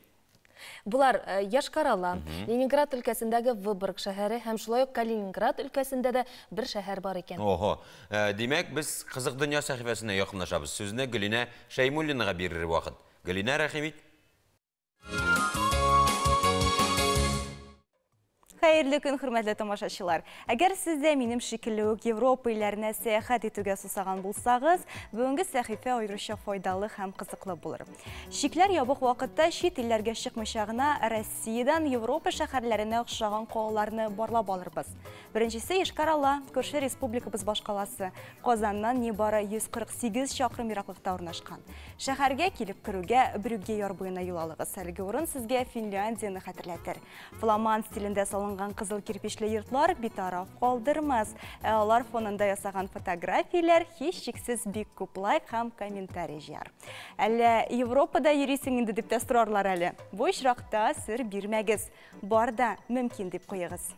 Болар э, Йошкар-Ола, Ленинград өлкәсендәге Выборг шәһәре һәм шулай ук Калининград өлкәсендә дә бер шәһәр бар икән. Ого. Э, димәк, без Кызык дөнья сәхифәсенә якынлашабыз. Сүзне Гөлинә Шәймуллинага бирер вакыт. Гөлинә, рәхим ит. Хәерле көн, хөрмәтле тамашачылар. Әгәр сез дә минем шикелле үк Европа илләренә сәяхәт итүгә сусаган булсагыз, бүгенге сәхифә аеруча файдалы һәм кызыклы булыр. Чикләр ябык вакытта чит илләргә чыкмыйча гына Россиядән Европа шәһәрләренә охшаган калаларны барлап алырбыз. Беренчесе Йошкар-Ола, күрше республикабыз башкаласы, Казаннан нибары 148 чакрым ераклыкта урнашкан. Шәһәргә килеп керүгә Брюгге яр буена юл алыгыз. Әлеге урын сезгә Финляндияне хәтерләтер. Фламанд стилендә салынган кызыл кирпечле йортлар битараф калдырмас. Ә алар фонында ясаган фотографияләр һичшиксез бик күп лайк һәм комментарий җыяр. Әллә Европада йөрисең инде дип тә сорарлар әле. Бу очракта сер бирмәгез. Бар да мөмкин дип куегыз.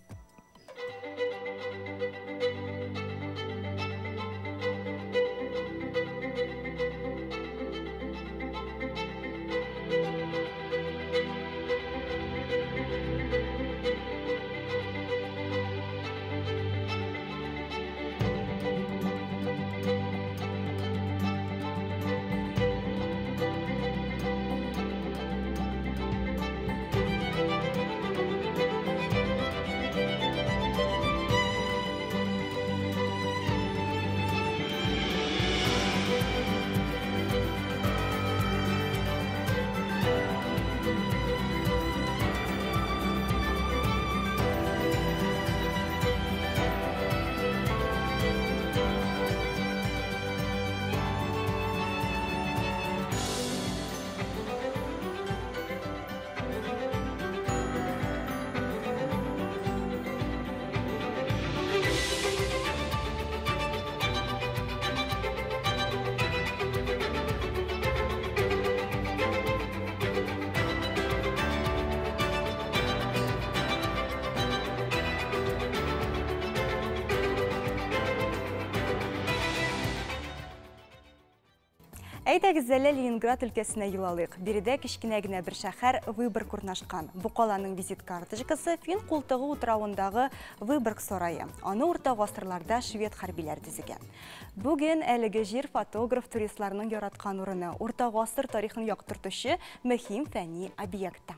Әйдәгез әле Ленинград өлкәсенә юл алыйк. Биредә кечкенә генә бер шәһәр Выборг урнашкан. Бу каланың визит карточкасы Фин култыгы утравындагы Выборг сарае. Аны урта гасырларда швед хәрбиләре төзегән. Бүген әлеге җир фотограф туристларның яраткан урыны, урта гасыр тарихын яктыртучы мөһим фәнни объект та.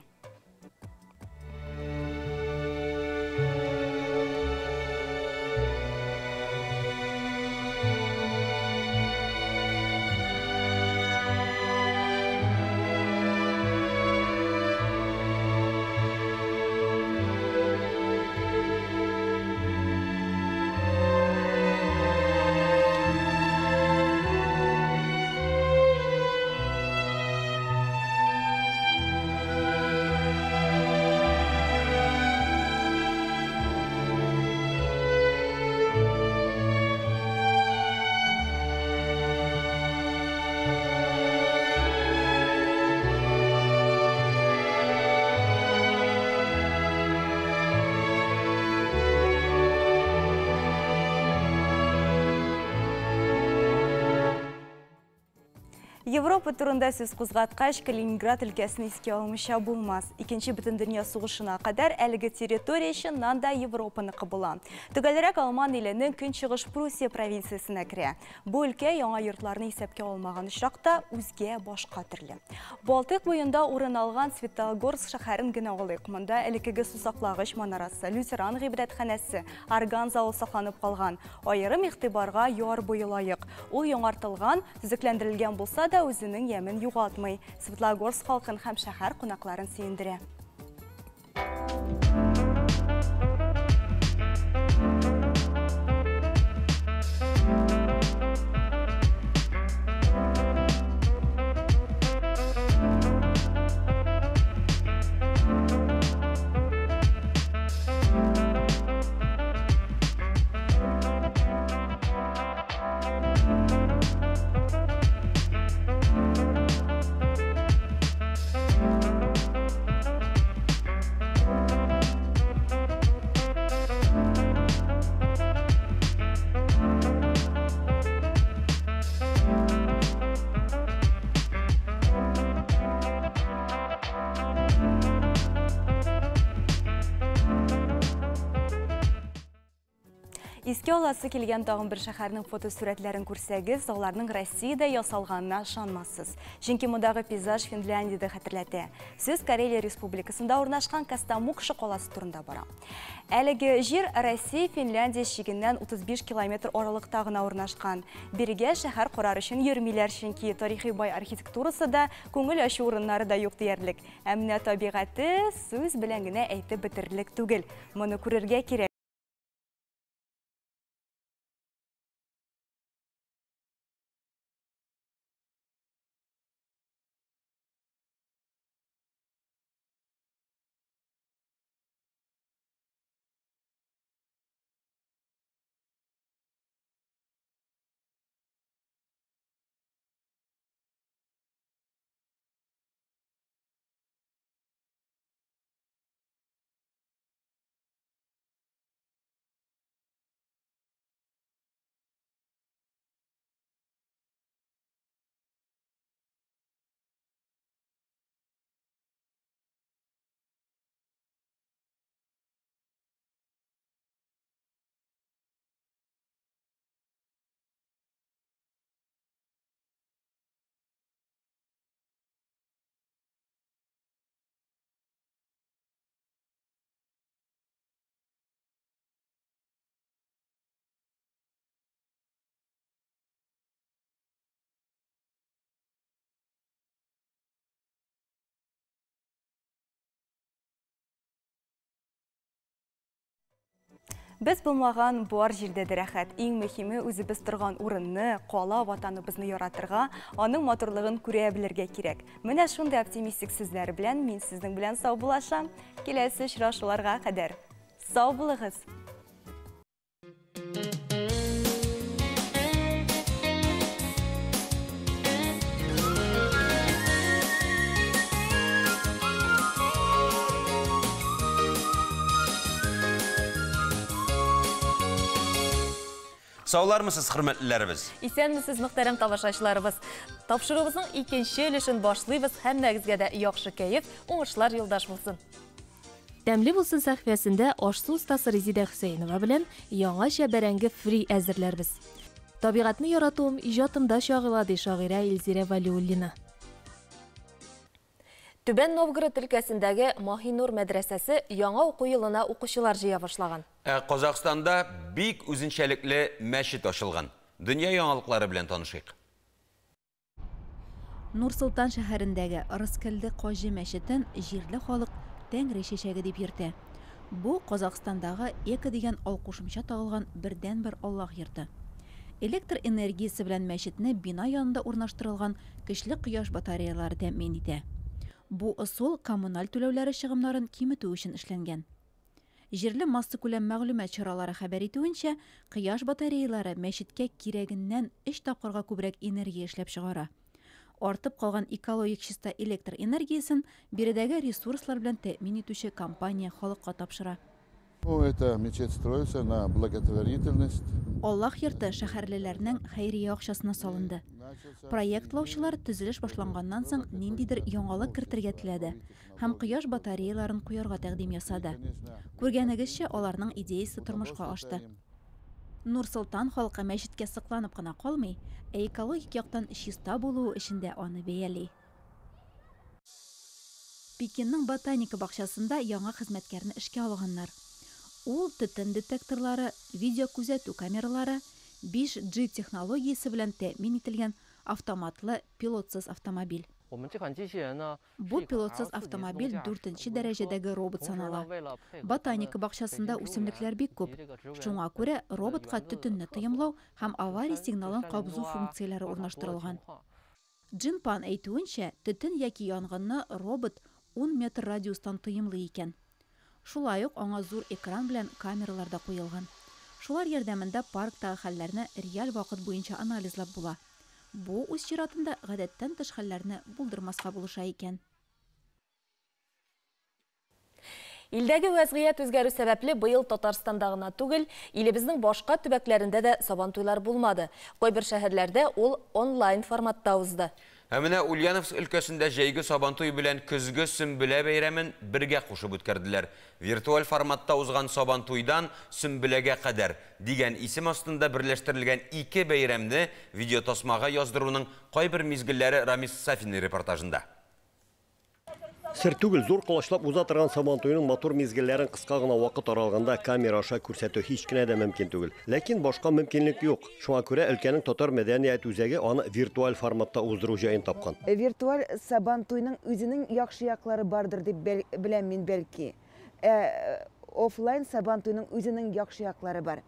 Европа турында сүз кузгаткач, Калининград өлкәсен искә алмыйча булмас. Икенче бөтендөнья сугышына кадәр әлеге территория чыннан да Европаныкы була. Төгәлрәк Алман иленең Көнчыгыш Пруссия провинциясенә керә. Бу өлкә яңа йортларны исәпкә алмаган очракта үзгә башка төрле. Балтыйк буенда урын алган Светлогорск шәһәрен генә алыйк. Монда элеккеге сусаклагыч манарасы, лютеран гыйбадәтханәсе, орган залы сакланып калган. Аерым игътибарга яр буе лаек. Ул яңартылган, төзекләндерелгән булса да, үзенең ямен югалтмый. Светлогорск халкын һәм шәһәр кунакларын сөендерә. Искә аласы килгән тагын бер шәһәрнең фотосурәтләрен күрсәгез, аларның Россиядә ясалганына ышанмассыз. Чөнки мондагы пейзаж Финляндиядә хәтерләтә. Сүз Карелия Республикасында урнашкан Костомукша каласы турында бара. Әлеге җир Россия Финляндия чигеннән 35 километр аралыкта гына урнашкан. Бирегә шәһәр корар өчен йөрмиләр, чөнки тарихи бай архитектурасы да, күңел ачу урыннары да юк диярлек. Ә менә табигате сүз белән генә әйтеп бетерерлек түгел. Моны күрергә кирәк. Без булмаган бар җирдә дә рәхәт. Иң мөһиме үзебез торган урынны, кала ватаныбызны яратырга, аның матурлыгын күрә белергә кирәк. Менә шундый оптимистик сүзләр белән мин сезнең белән саубуллашам. Киләсе очрашуларга кадәр. Сау булыгыз! Саулармысыз, хөрмәтлеләребез? Исәнмесез, мөхтәрәм тамашачыларыбыз. Тапшыруыбызның икенче өлешен башлыйбыз. Һәммәгезгә дә яхшы кәеф, уңышлар юлдаш булсын. Тәмле булсын сәхифәсендә аш-су остасы Резидә Хөсәенова белән яңача бәрәңге фри әзерләрбез. Табигатьне яратуым иҗатымда чагыла, ди шагыйрә Илзирә Вәлиуллина. Түбән Новгород өлкәсендәге Маһинур мәдрәсәсе яңа уку елына укучылар җыя башлаган. Ә Казахстанда бик үзенчәлекле мәчет ачылган. Дөнья яңалыклары белән танышыйк. Нур-Солтан шәһәрендәге Рыскелде Каҗи мәчетен җирле халык Тәңре чәчәге дип йөртә. Бу Казахстандагы эко дигән алкушымча тагылган бердәнбер Аллаһ йорты. Электр энергиясе белән мәчетне бина янында урнаштырылган көчле кояш батареялары тәэмин итә. Бу ысул коммуналь түләүләре чыгымнарын киметү өчен эшләнгән. Җирле массакүләм мәгълүмат чаралары хәбәр итүенчә, кояш батареялары мәчеткә кирәгеннән 3 тапкырга күбрәк энергия эшләп чыгара. Артып калган экологик чиста электр энергиясен биредәге ресурслар белән тәэмин итүче компания халыкка тапшыра. Ну, это мечеть строится на благотворительность. Аллаһ йорты шәһәрлеләрнең хәйрия акчасына салынды. Проектлаучылар төзелеш башланганнан соң ниндидер яңалык кертергә теләде һәм кояш батареяларын куярга тәкъдим ясады. Күргәнегезчә, аларның идеясы тормышка ашты. Нур-Солтан халкы мәчеткә сокланып кына калмый, ә экологик яктан чиста булуы өчен дә аны бәяли. Пекинның ботаника бакчасында яңа хезмәткәрне эшкә алганнар. Ул төтен детекторлары, видеокүзәтү камералары, 5G технологиясе белән тәэмин ителгән автоматлы пилотсыз автомобиль. Бу пилотсыз автомобиль 4нче дәрәҗәдәге робот санала. Ботаника бакчасында үсемлекләр бик күп. Шуңа күрә роботка төтенне тоемлау һәм авария сигналын кабызу функцияләре урнаштырылган. Джин Пан әйтүенчә, төтен яки янгынны робот 10 метр радиустан тоемлый икән. Шулай ук аңа зур экран белән камералар да куелган. Шулар ярдәмендә парктагы хәлләрне реаль вакыт буенча анализлап була. Бу үз чиратында гадәттән тыш хәлләрне булдырмаска булыша икән. Илдәге вәзгыять үзгәрү сәбәпле быел Татарстанда гына түгел, илебезнең башка төбәкләрендә дә сабантуйлар булмады. Кайбер шәһәрләрдә ул онлайн форматта узды. Ә менә Ульяновск өлкәсендә җәйге Сабантуй белән көзге Сөмбелә бәйрәмен бергә кушып үткәрделәр. Виртуаль форматта узган Сабантуйдан Сөмбеләгә кадәр дигән исем астында берләштерелгән ике бәйрәмне видеотасмага яздыруның кайбер мизгелләре Рамис Сафин репортажында. Сер түгел, зур колачлап уза торган Сабантуйның матур мизгелләрен кыска гына вакыт аралыгында камера аша күрсәтү һич кенә дә мөмкин түгел. Ләкин башка мөмкинлек юк. Шуңа күрә өлкәнең татар мәдәният үзәге аны виртуаль форматта уздыру җаен тапкан. Виртуаль Сабантуйның үзенең яхшы яклары бардыр дип беләм мин бәлки. Ә офлайн Сабантуйның үзенең яхшы яклары бар.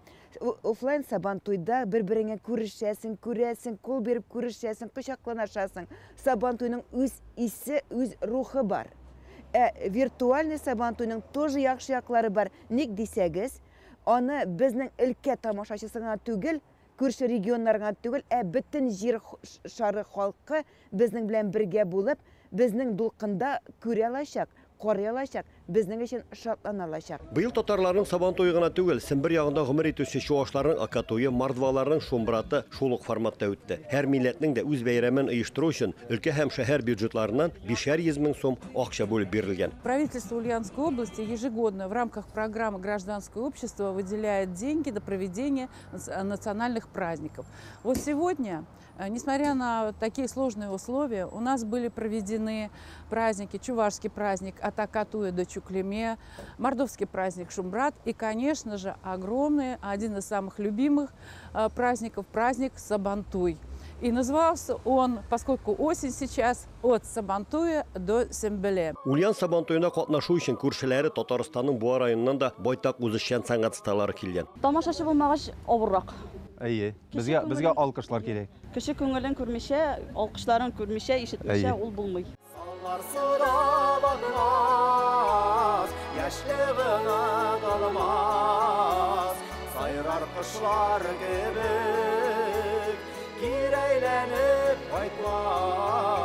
Офлайн Сабантуйда бер-береңә күрешәсең, күрәсең, кул биреп күрешәсең, кочакланашасың. Сабантуйның үз исе, үз рухы бар. Ә виртуальный Сабантуйның тоже яхшы яклары бар. Ник дисәгез, аны безнең өлкә тамашачысы гына түгел, күрше регионнар гына түгел, ә бөтен җир шары халкы безнең белән бергә булып, безнең дулкында күрә алачак, карый алачак, безнең өчен шатлана алачак. Быел татарларның Сабантуе гына түгел, Сембер ягында гомер итүче чуашларның Акатуе, мордваларның Шумбраты шул ук форматта үтте. Һәр милләтнең дә үз бәйрәмен оештыру өчен өлкә һәм шәһәр бюджетларыннан 500 мең сум акча бүлеп бирелгән. Правительство Ульяновской области ежегодно в рамках программы «Гражданское общество» выделяет деньги на проведение национальных праздников. Вот сегодня, несмотря на такие сложные условия, у нас были проведены праздники, чувашский праздник Атакатуя до Чуклеме, мордовский праздник Шумбрат и, конечно же, огромный, один из самых любимых праздников, праздник Сабантуй. И назывался он, поскольку осень сейчас, от Сабантуя до Сембеле. Ульян Сабантуена катнашу өчен күршеләре Татарстанның Буа районыннан да байтак үзешчән сәнгать осталары килгән. Тамашачы булмагач авыррак. Әйе, безгә алкышлар кирәк. Кеше күңелен күрмичә, алкышларын күрмичә, ишетмичә ул булмый. Сайрар кошлар кебек кире әйләнеп кайтмас.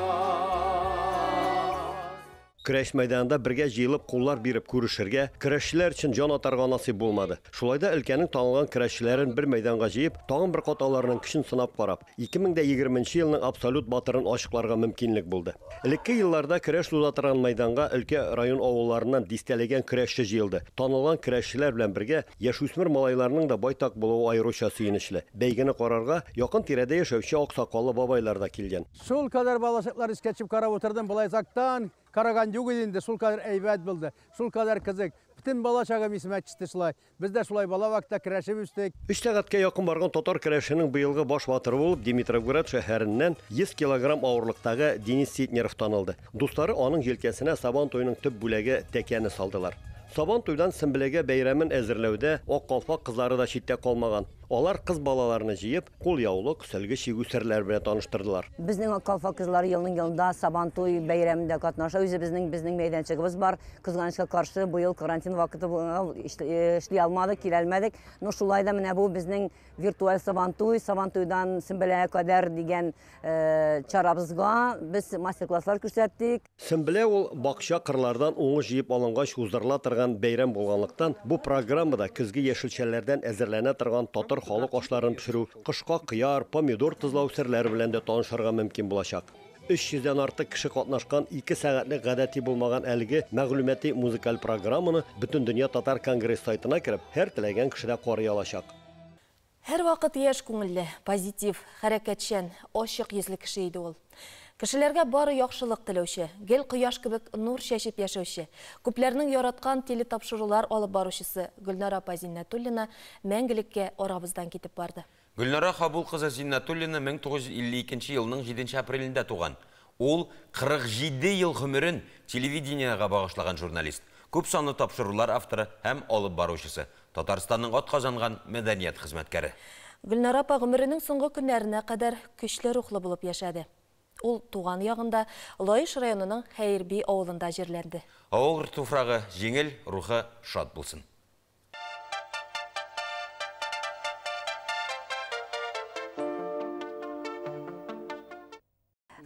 Көрәш мәйданында бергә җыелып куллар биреп күрешергә, көрәшчеләр өчен җан атарга насыйп булмады. Шулай да өлкәнең танылган көрәшчеләрен бер мәйданга җыеп, тагын бер кат аларның көчен сынап карап, 2020 елның абсолют батырын ачыкларга мөмкинлек булды. Элекке елларда көрәш уза торган мәйданга өлкә район авылларыннан дистәләгән көрәшче җыелды. Танылган көрәшчеләр белән бергә яшүсмер малайларның да байтак булуы аеруча сөенечле. Бәйгене карарга якын тирәдә яшәүче аксакаллы бабайлар да килгән. Шул кадәр балачаклар искә төшеп карап утырдым, болай зактан караган юк иде инде, шул кадәр әйбәт булды, шул кадәр кызык. Бөтен бала чагым исемә төште шулай. Без дә шулай бала вакытта көрәшеп үстек. 3 сәгатькә якын барган татар көрәшенең быелгы баш батыры булып Димитровград шәһәреннән 100 килограмм авырлыктагы Денис Ситнеров танылды. Дуслары аның җилкәсенә Сабан туеның төп бүләге тәкәне салдылар. Сабан туйдан Сөмбеләгә бәйрәмен әзерләүдә Ак калфак кызлары да читтә калмаган. Алар кыз балаларны җыеп, кулъяулык, сөлге чигү серләре белән таныштырдылар. Безнең Ак калфак кызлары елның елында Сабан туй бәйрәмендә катнаша. Үзебезнең безнең мәйданчыгыбыз бар. Кызганычка каршы быел карантин вакыты эшли алмадык, килә алмадык. Но шулай да менә бу безнең виртуаль Сабан туй, Сабан туйдан Сөмбеләгә кадәр дигән чарабызга без мастер-класслар күрсәттек. Сөмбелә ул бакча кырлардан уңыш җыеп алынгач уздырыла торган бәйрәм булганлыктан, бу программада көзге яшелчәләрдән әзерләнә торган татар халык ашларын пешерү, кышка кыяр, помидор тозлау серләре белән дә танышырга мөмкин булачак. 300-дән артык кеше катнашкан 2 сәгатьлек гадәти булмаган әлеге мәгълүмати музыкаль программаны Бөтендөнья татар конгресс сайтына кереп, һәр теләгән кеше дә карый алачак. Һәр вакыт яшь күңелле, позитив, хәрәкәтчән, ачык йөзле кеше иде ул. Кешеләргә бары яхшылык теләүче, гел кояш кебек нур чәчеп яшәүче, күпләрнең яраткан телетапшырулар алып баручысы Гөлнара апа Зиннәтуллина мәңгелеккә арабыздан китеп барды. Гөлнара Хабул кызы Зиннәтуллина 1952 елның 7 апрелендә туган. Ул 47 ел гомерен телевидениегә багышлаган журналист, күп санлы тапшырулар авторы һәм алып баручысы, Татарстанның атказанган мәдәният хезмәткәре. Гөлнара апа гомеренең соңгы көннәренә кадәр көчле рухлы булып яшәде. Ул туган ягында Лаеш районының Хәерби авылында җирләнде. Авыл туфрагы җиңел, рухы шат булсын.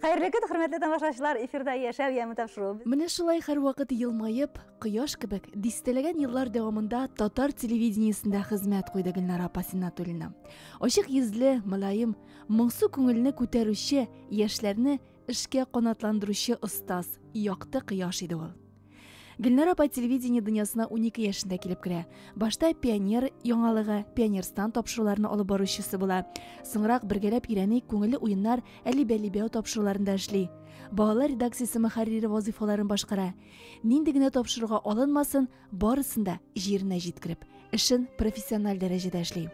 Хәерле көн, хөрмәтле тамашачылар, эфирда Яшәү яме тапшыруы. Менә шулай һәрвакыт елмаеп, кояш кебек дистәләгән еллар дәвамында татар телевидениесендә хезмәт куйды Гөлнара апа Зиннәтуллина. Ачык йөзле, мөлаем, моңсу күңелне күтәрүче, яшьләрне эшкә канатландыручы остаз, якты кояш иде ул. Гөлнара апа телевидение дөньясына 12 яшендә килеп керә. Башта Пионер яңалыгы, Пионерстан тапшыруларны алып баручысы була. Соңрак бергәләп өйрәник, күңелле уеннар, Әлибә-либәү тапшыруларында эшли. Балалар редакциясе мөхәррире вазыйфаларын башкара. Нинди генә тапшыруга алынмасын, барысын да җиренә җиткереп, эшен профессиональ дәрәҗәдә эшли.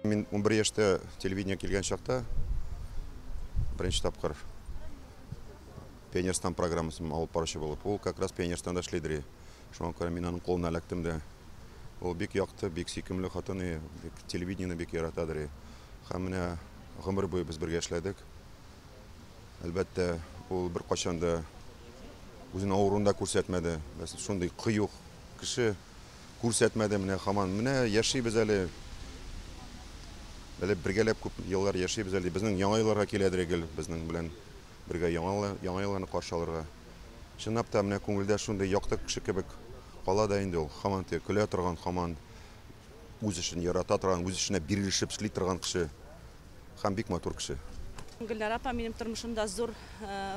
Мин 11 яшьтә телевидение килгән чакта беренче тапкыр Пионерстан программасын алып баручы булып, ул как раз Пионерстанда эшлидер. Шуңа күрә мин аның кулына эләктем дә. Ул бик якты, бик сөйкемле хатын, бик телевидениене бик яратадыр. Һәм менә гомер буе без бергә эшләдек. Әлбәттә, ул беркайчан да үзенең авыруын да күрсәтмәде. Шундый кыю кеше күрсәтмәде менә һаман. Менә яшибез әле. Әле бергәләп күп еллар яшибез әле. Безнең яңа елларга киләдер гел безнең белән бергә яңа яңа елларны каршы алырга. Чынлап та менә күңелдә шундый якты кеше кебек кала да инде ул. Һаман теге көлә торган, һаман үз эшен ярата торган, үз эшенә бирелешеп эшли торган кеше. Һәм бик матур кеше. Гөлнара апа минем тормышымда зур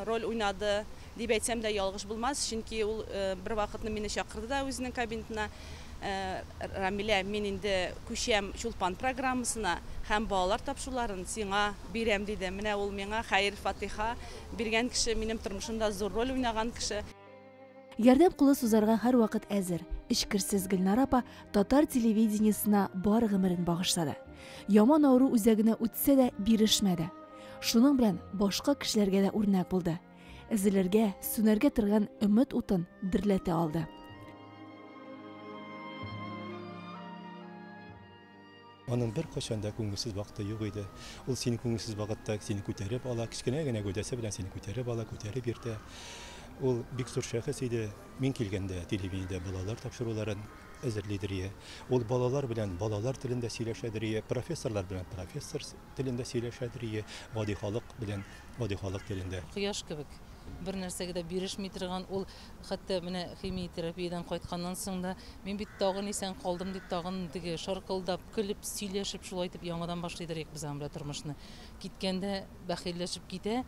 роль уйнады дип әйтсәм дә ялгыш булмас, чөнки ул бер вакытны мине чакырды да үзенең кабинетына. Рамилә, мин инде күчәм Чулпан программасына һәм балалар тапшыруларын сиңа бирәм, диде. Менә ул миңа хәер-фатиха биргән кеше, минем тормышымда зур роль уйнаган кеше. Ярдәм кулы сузарга һәрвакыт әзер, эчкерсез Гөлнара апа татар телевидениесенә бар гомерен багышлады. Яман авыру үзәгенә үтсә дә бирешмәде. Шуның белән башка кешеләргә дә үрнәк булды. Өзелергә, сүнәргә торган өмет утын дөрләтә алды. Аның беркайчан да күңелсез вакыты юк иде. Ул синең күңелсез вакытта сине күтәреп ала, кечкенә генә гәүдәсе белән сине күтәреп ала, күтәреп йөртә. Ул бик зур шәхес иде. Мин килгәндә телевидениедә балалар тапшыруларын әзерлидер ие. Ул балалар белән балалар телендә сөйләшәдер ие, профессорлар белән профессор телендә сөйләшәдер ие, гади халык белән гади халык телендә. Кояш кебек, бер нәрсәгә дә бирешми торган ул, хәтта менә химиотерапиядән кайтканнан соң да, мин бит тагын исән калдым дип, тагын теге шаркылдап, көлеп, сөйләшеп, шулай итеп яңадан башлыйдыр идек без аның белән тормышны. Киткәндә бәхилләшеп китә,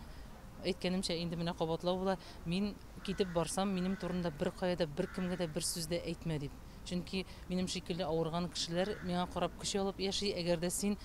әйткәнемчә, инде менә кабатлау була, мин китеп барсам, минем турында беркая да, беркемгә дә бер сүз дә әйтмә дип. Чөнки минем шикелле авырган кешеләр миңа карап көч алып яши, әгәр дә син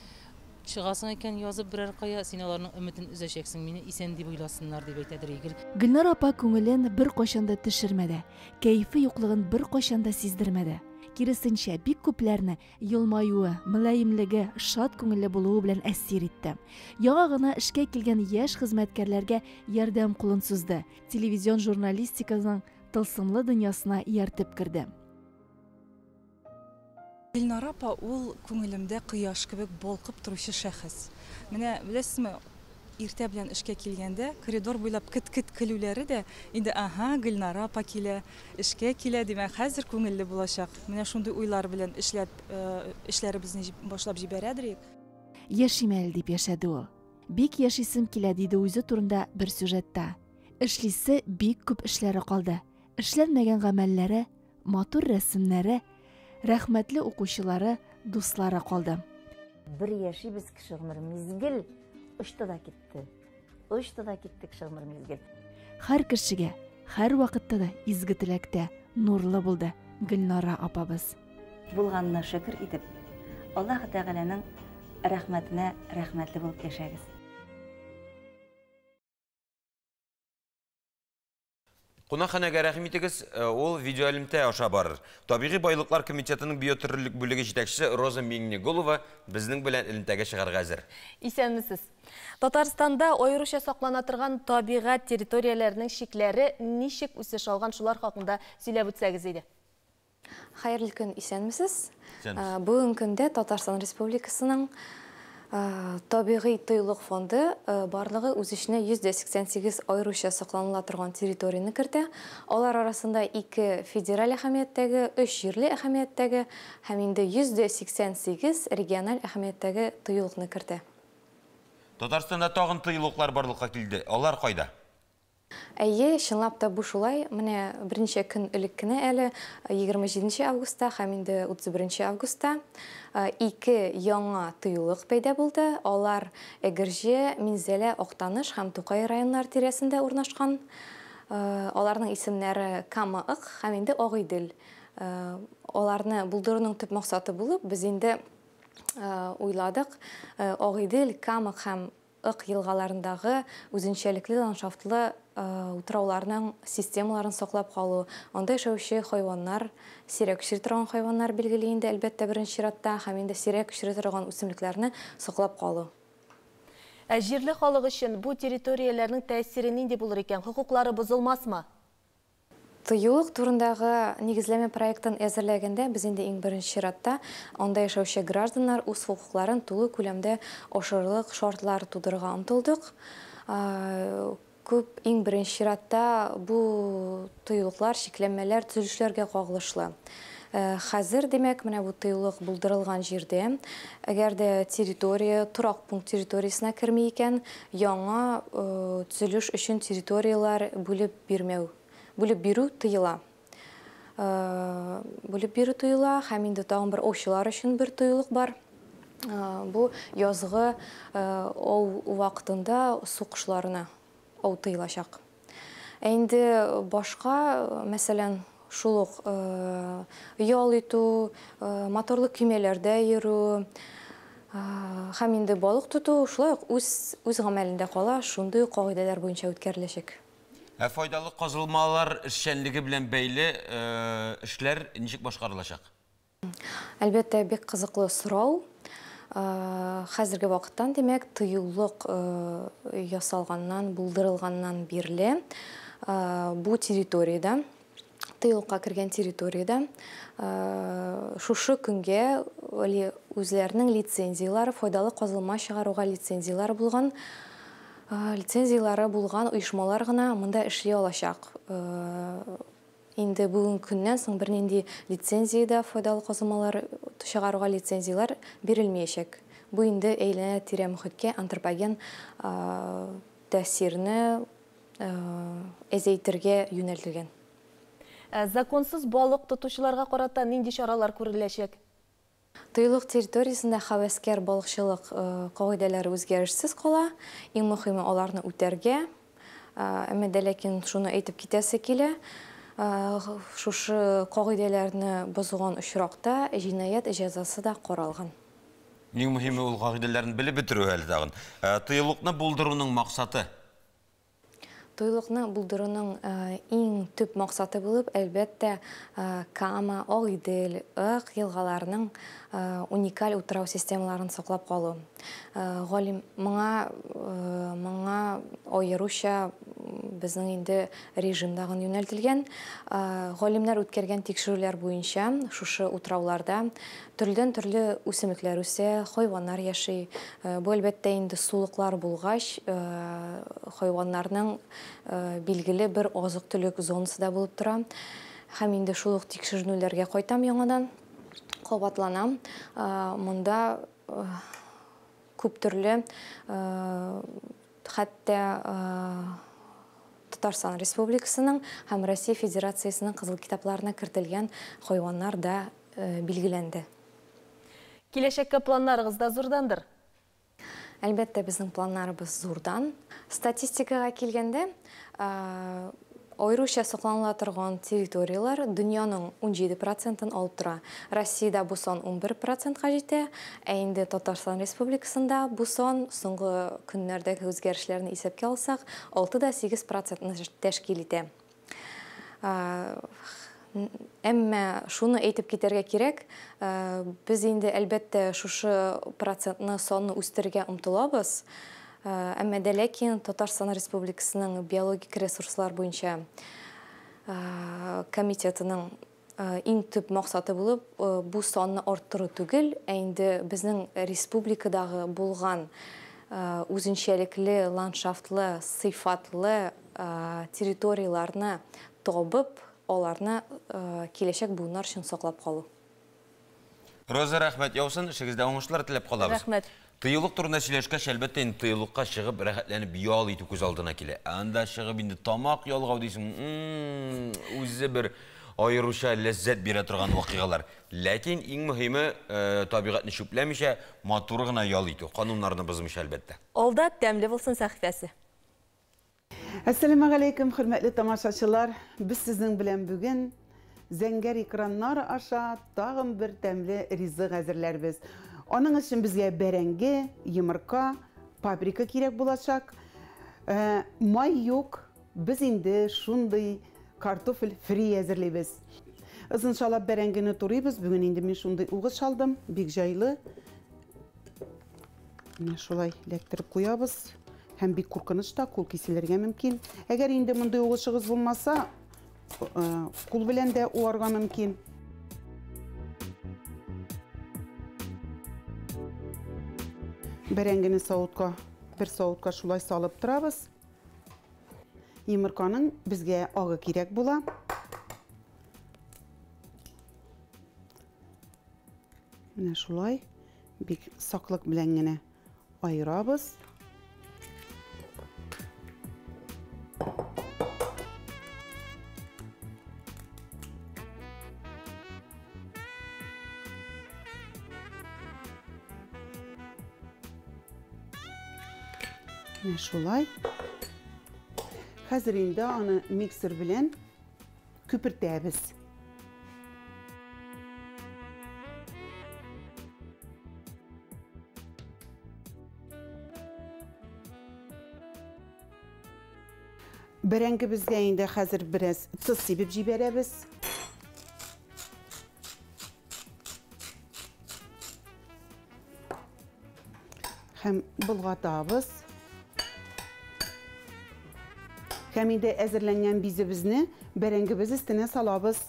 чыгасың икән язып берәр кая, син аларның өметен өзәчәксең, мине исән дип уйласыннар, дип әйтәдер Игел. Гөлнара апа күңелен беркайчан да төшермәде, кәефе юклыгын беркайчан да сиздермәде. Киресенчә, бик күпләрне елмаюы, мөлаемлеге, шат күңелле булуы белән әсир итте. Яңа гына эшкә килгән яшь хезмәткәрләргә ярдәм кулын сузды, телевизион журналистиканың тылсымлы дөньясына ияртеп керде. Гөлнара апа ул күңелемдә кояш кебек балкып торучы шәхес. Менә беләсезме, иртә белән эшкә килгәндә коридор буйлап кет-кет көлүләре дә инде аһа, Гөлнара апа килә, эшкә килә, димәк, хәзер күңелле булачак. Менә шундый уйлар белән эшләп, эшләребезне башлап җибәрәдер идек. Яшим әле дип яшәде ул. Бик яшисем килә, диде үзе турында бер сюжетта. Эшлисе бик күп эшләре калды. Эшләнмәгән гамәлләре, матур рәсемнәре, рәхмәтле укучылары, дуслары калды. Бер яшибез кеше гомер мизгел очты да китте. Очты да китте кеше гомер мизгел. Һәр кешегә, һәр вакытта да изге теләктә, нурлы булды Гөлнара апабыз. Булганына шөкер итеп, Аллаһы Тәгаләнең рәхмәтенә рәхмәтле булып яшәгез. Кунакханәгә рәхим итегез, ул видеоэлемтә аша барыр. Табигый байлыклар комитетының биотөрлелек бүлеге җитәкчесе Роза Миңнеголова безнең белән элемтәгә чыгарга әзер. Исәнмесез. Татарстанда аеруча саклана торган табигать территорияләренең чикләре ничек үсеш алган, шулар хакында сөйләп үтсәгез иде. Хәерле көн, исәнмесез. Бүгенге көндә Татарстан Республикасының табигый тыюлык фонды барлыгы үз эченә 188 аеруча сакланыла торган территорияне кертә. Алар арасында 2 федераль әһәмияттәге, 3 җирле әһәмияттәге һәм инде 188 региональ әһәмияттәге тыюлыкны кертә. Татарстанда тагын тыюлыклар барлыкка килде. Алар кайда? Әйе, чынлап та бу шулай. Менә берничә көн элек кенә әле, 27 нче августта һәм инде 31 нче августта ике яңа тыюлык пәйда булды. Алар Әгерҗе, Минзәлә, Актаныш һәм Тукай районнары тирәсендә урнашкан. Аларның исемнәре Кама-Ык һәм инде Агыйдел. Аларны булдыруның төп максаты булып, без инде уйладык, Агыйдел, Кама һәм Ык елгаларындагы үзенчәлекле ландшафтлы утрауларның системаларын саклап калу, анда яшәүче хайваннар, сирәк очрый торган хайваннар, билгеле инде, әлбәттә, беренче чиратта, һәм инде сирәк очрый торган үсемлекләрне саклап калу. Ә җирле халык өчен бу территорияләрнең тәэсире нинди булыр икән, хокуклары бозылмасмы? Тыюлык турындагы нигезләмә проектын әзерләгәндә, без инде иң беренче чиратта анда яшәүче гражданнар үз хокукларын тулы күләмдә ашырырлык шартлар тудырырга омтылдык. Күп, иң беренче чиратта, бу тыюлыклар, чикләнмәләр төзелешләргә кагылышлы. Хәзер, димәк, менә бу тыюлык булдырылган җирдә, әгәр дә территория торак пункт территориясенә керми икән, яңа төзелеш өчен территорияләр бүлеп бирмәү Бүлеп бирү тыела. Бүлеп бирү тыела һәм инде тагын бер аучылар өчен бер тыюлык бар. Бу язгы ау вакытында су кошларына ау тыелачак. Ә инде башка, мәсәлән, шул ук ял итү, моторлы көймәләрдә йөрү һәм инде балык тоту шулай ук үз үз гамәлендә кала, шундый ук кагыйдәләр буенча үткәреләчәк. Ә файдалы казылмалар эшчәнлеге белән бәйле эшләр ничек башкарылачак? Әлбәттә, бик кызыклы сорау. Хәзерге вакыттан, димәк, тыюлык ясалганнан, булдырылганнан бирле бу территориядә, тыюлыкка кергән территориядә шушы көнгә үзләренең лицензияләре, файдалы казылма чыгаруга лицензияләре булган Лицензияләре булган оешмалар гына монда эшли алачак. Инде бүгенге көннән соң бернинди лицензия дә, файдалы казылмалар чыгаруга лицензияләр бирелмиячәк. Бу инде әйләнә-тирә мохиткә антропоген тәэсирне әзәйтергә юнәлтелгән. Ә законсыз балык тотучыларга карата нинди чаралар күреләчәк? Тыюлык территориясендә һәвәскәр балыкчылык кагыйдәләре үзгәрешсез кала. Иң мөхиме, аларны үтәргә. Әмма дә ләкин шуны әйтеп китәсе килә, шушы кагыйдәләрне бозган очракта җинаять җәзасы да каралган. Иң мөһиме, ул кагыйдәләрне белеп бетерү әле тагын. Тыюлыкны булдыруның максаты? Туйлыкны булдыруның иң төп максаты булып, әлбәттә, Кама, Агыйдел, Ык елгаларының уникаль утрау системаларын саклап калу. Галим, моңа моңа аеруча безнең инде режим дагын юнәлтелгән. Галимнәр үткәргән тикшерүләр буенча, шушы утрауларда Төрледән-төрле үсемлекләр үсә, хайваннар яши. Бу, әлбәттә инде, сулыклар булгач, хайваннарның билгеле бер азык-төлек зонасы да булып тора. Һәм инде шул ук тикшеренүләргә кайтам яңадан, кабатланам. Монда күп төрле, хәтта Татарстан Республикасының һәм Россия Федерациясенең Кызыл китапларына кертелгән хайваннар да билгеләнде. Киләчәккә планнарыгыз да зурдандыр? Әлбәттә, безнең планнарыбыз зурдан. Статистикага килгәндә, аеруча сакланыла торган территорияләр дөньяның 17 процентын алып тора. Россиядә бу сан 11 процентка җитә, ә инде Татарстан Республикасында бу сан, соңгы көннәрдәге үзгәрешләрне исәпкә алсак, 6,8 процентны тәшкил итә. Әмма шуны әйтеп китәргә кирәк, без инде, әлбәттә, шушы процентны, санны үстерергә омтылабыз. Әмма дә ләкин Татарстан Республикасының биологик ресурслар буенча комитетының иң төп максаты булып бу санны арттыру түгел, ә инде безнең республикадагы булган үзенчәлекле ландшафтлы, сыйфатлы территорияләрне табып, аларны киләчәк буыннар өчен саклап калу. Роза, рәхмәт яусын, эшегездә уңышлар теләп калабыз. Рәхмәт. Тыюлык турында сөйләшкәч, әлбәттә, инде тыюлыкка чыгып, рәхәтләнеп ял итү күз алдына килә. Ә анда чыгып инде тамак ялгау дисең, үзе бер аеруча ләззәт бирә торган вакыйгалар. Ләкин иң мөһиме, табигатьне чүпләмичә, матур гына ял итү, кануннарны бозмыйча, әлбәттә. Алда тәмле булсын сәхифәсе. Әссәламегаләйкүм, хөрмәтле тамашачылар. Без сезнең белән бүген зәңгәр экраннар аша тагын бер тәмле ризык әзерләрбез. Аның өчен безгә бәрәңге, йомырка, паприка кирәк булачак. Май юк, без инде шундый картофель фри әзерлибез. Озынчалап бәрәңгене турыйбыз. Бүген инде мин шундый угыч алдым, бик җайлы. Менә шулай эләктереп куябыз. Һәм бик куркыныч та, кул киселергә мөмкин. Әгәр инде мондый угычыгыз булмаса, кул белән дә уарга мөмкин. Бәрәңгене савытка, бер савытка шулай салып торабыз. Йомырканың безгә агы кирәк була. Менә шулай бик саклык белән генә аерабыз. Менә шулай. Хәзер инде аны миксер белән күпертәбез. Бәрәңгебезгә инде хәзер бераз тоз сибеп җибәрәбез. Һәм болгатабыз. Һәм инде әзерләнгән бизебезне бәрәңгебез өстенә салабыз.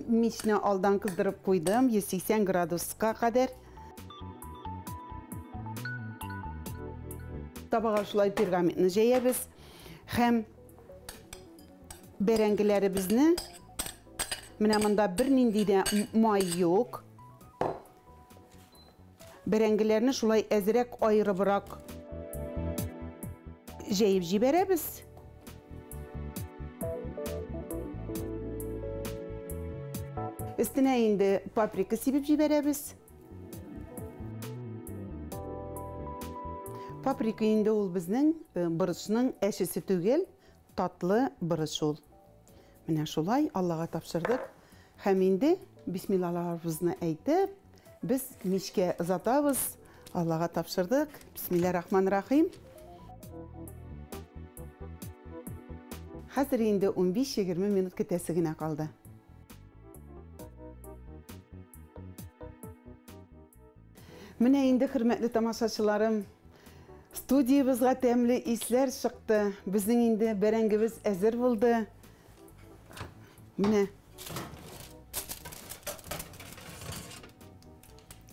Мичне алдан кыздырып куйдым, 180 градуска кадәр. Табага шулай пергаментны җәябез һәм бәрәңгеләребезне, менә монда бернинди дә май юк. Бәрәңгеләрне шулай әзрәк аерыбрак җәеп җибәрәбез. Өстенә инде паприка сибеп җибәрәбез. Паприка инде ул безнең борычның әчесе түгел, татлы борыч ул. Менә шулай Аллага тапшырдык. Һәм инде бисмиллаларыбызны әйтеп, без мичкә озатабыз. Аллага тапшырдык. Бисмиллахир-рахманир-рахим. Хәзер инде 15-20 минут көтәсе генә калды. Менә инде, хөрмәтле тамашачыларым, студиябызга тәмле исләр чыкты. Безнең инде бәрәңгебез әзер булды. Менә.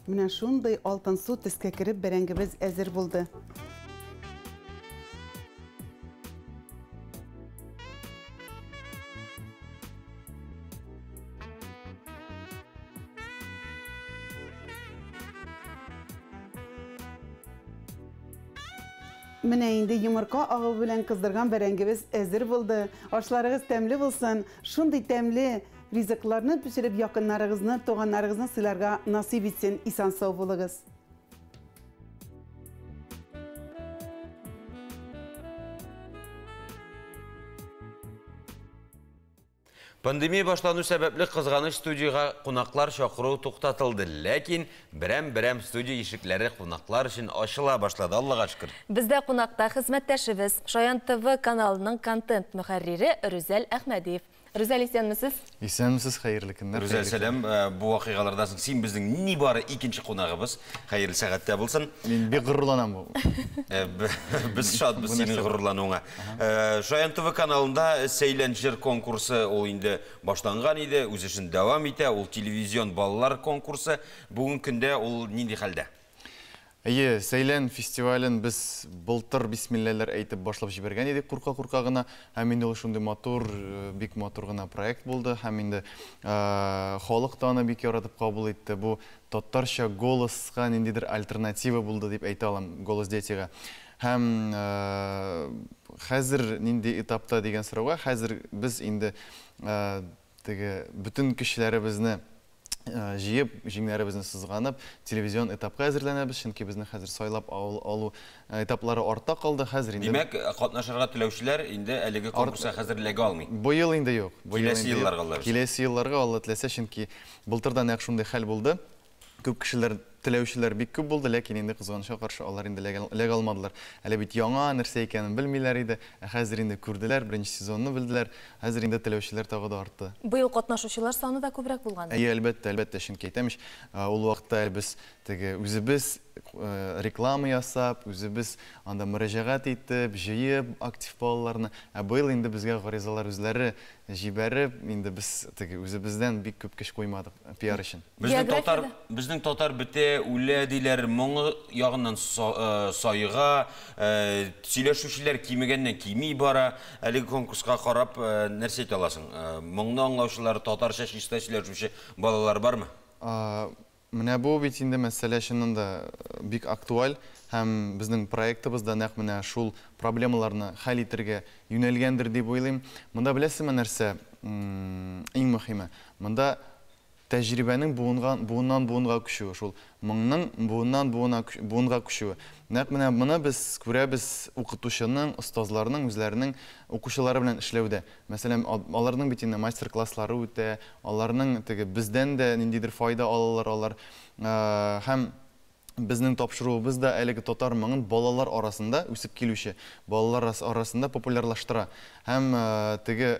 Менә шундый алтынсу төскә кереп бәрәңгебез әзер булды. Менә инде йомырка агы белән кыздырган бәрәңгебез әзер булды. Ашларыгыз тәмле булсын. Шундый тәмле ризыкларны пешереп якыннарыгызны, туганнарыгызны сыйларга насыйп итсен. Исән сау булыгыз. Пандемия башлану сәбәпле кызганыч студиягә кунаклар чакыру туктатылды. Ләкин берәм-берәм студия ишекләре кунаклар өчен ачыла башлады. Аллага шөкер. Бездә кунакта хезмәттәшебез Шаян ТВ каналының контент мөхәррире Рүзәл Әхмәдиев. Рүзәл, исәнмесез? Исәнмесез, хәерле көннәр. Рүзәл, сәлам. Бу вакыйгалардан соң син безнең нибары икенче кунагыбыз. Хәерле сәгатьтә булсын. Мин бик горурланам бу. Без шатбыз синең горурлануыңа. Шаян ТВ каналында Сәйлән җыр конкурсы ул инде башланган иде, үз эшен дәвам итә. Ул телевизион балалар конкурсы. Бүгенге көндә ул нинди хәлдә? Әйе, Сәйлән фестивален без былтыр бисмилләләр әйтеп башлап җибәргән идек курка-курка гына. Һәм инде ул шундый матур, бик матур гына проект булды. Һәм инде халык та аны бик яратып кабул итте. Бу татарча Голос ка ниндидер альтернатива булды дип әйтә алам, Голос дети га. Һәм хәзер нинди этапта дигән сорауга, хәзер без инде теге бөтен көчләребезне җыеп, җиңнәребезне сызганып, телевизион этапка әзерләнәбез, чөнки безне хәзер сайлап алу этаплары артта калды. Хәзер инде Димәк, катнашырга теләүчеләр инде әлеге конкурска хәзер эләгә алмый. Быел инде юк. Киләсе елларга, Алла. Киләсе елларга, Алла теләсә, чөнки былтырда нәкъ шундый хәл булды. Күп кешеләр, теләүчеләр бик күп булды, ләкин инде кызганычка каршы алар инде эләгә алмадылар. Әле бит яңа нәрсә икәнен белмиләр иде, ә хәзер инде күрделәр, беренче сезонны белделәр. Хәзер инде теләүчеләр тагы да артты. Быел катнашучылар саны да күбрәк булган. Әйе, әлбәттә, әлбәттә, чөнки әйтәм ич, ул вакытта без теге үзебез реклама ясап, үзебез анда мөрәҗәгать итеп, җыеп актив балаларны, ә быел инде безгә гаризалар үзләре җибәреп, инде без теге үзебездән бик күп көч куймадык пиар өчен. Безнең татар бетә, үлә диләр, моңы ягыннан саега, сөйләшүчеләр кимегәннән кими бара. Әлеге конкурска карап, нәрсә әйтә аласың? Моңны аңлаучылар, татарча чиста сөйләшүче балалар бармы? Менә бу бит инде мәсьәлә чыннан да бик актуаль һәм безнең проектыбыз да нәкъ менә шул проблемаларны хәл итәргә юнәлгәндер дип уйлыйм. Монда беләсезме нәрсә иң мөһиме? Монда тәҗрибәнең буыннан буынга күчүе, шул моңның буыннан буынга күчүе. Нәкъ менә моны без күрәбез укытучының, остазларның үзләренең укучылары белән эшләүдә. Мәсәлән, аларның бит инде мастер-класслары үтә, аларның теге бездән дә ниндидер файда алалар алар. Һәм безнең тапшыруыбыз да әлеге татар моңын балалар арасында, үсеп килүче балалар арасында популярлаштыра. Һәм теге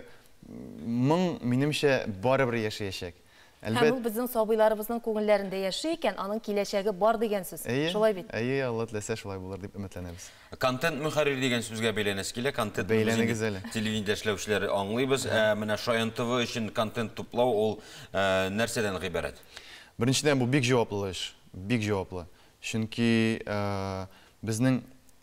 моң, минемчә, барыбер яшәячәк. Һәм ул безнең сабыйларыбызның күңелләрендә яши икән, аның киләчәге бар дигән сүз. Шулай бит? Әйе, Алла теләсә, шулай булыр дип өметләнәбез. Контент мөхәррир дигән сүзгә бәйләнәсе килә. Контент Бәйләнегез әле. Телевидениедә эшләүчеләр аңлыйбыз. Ә менә Шаян ТВ өчен контент туплау ул нәрсәдән гыйбарәт? Беренчедән, бу бик җаваплы эш, бик җаваплы. Чөнки безнең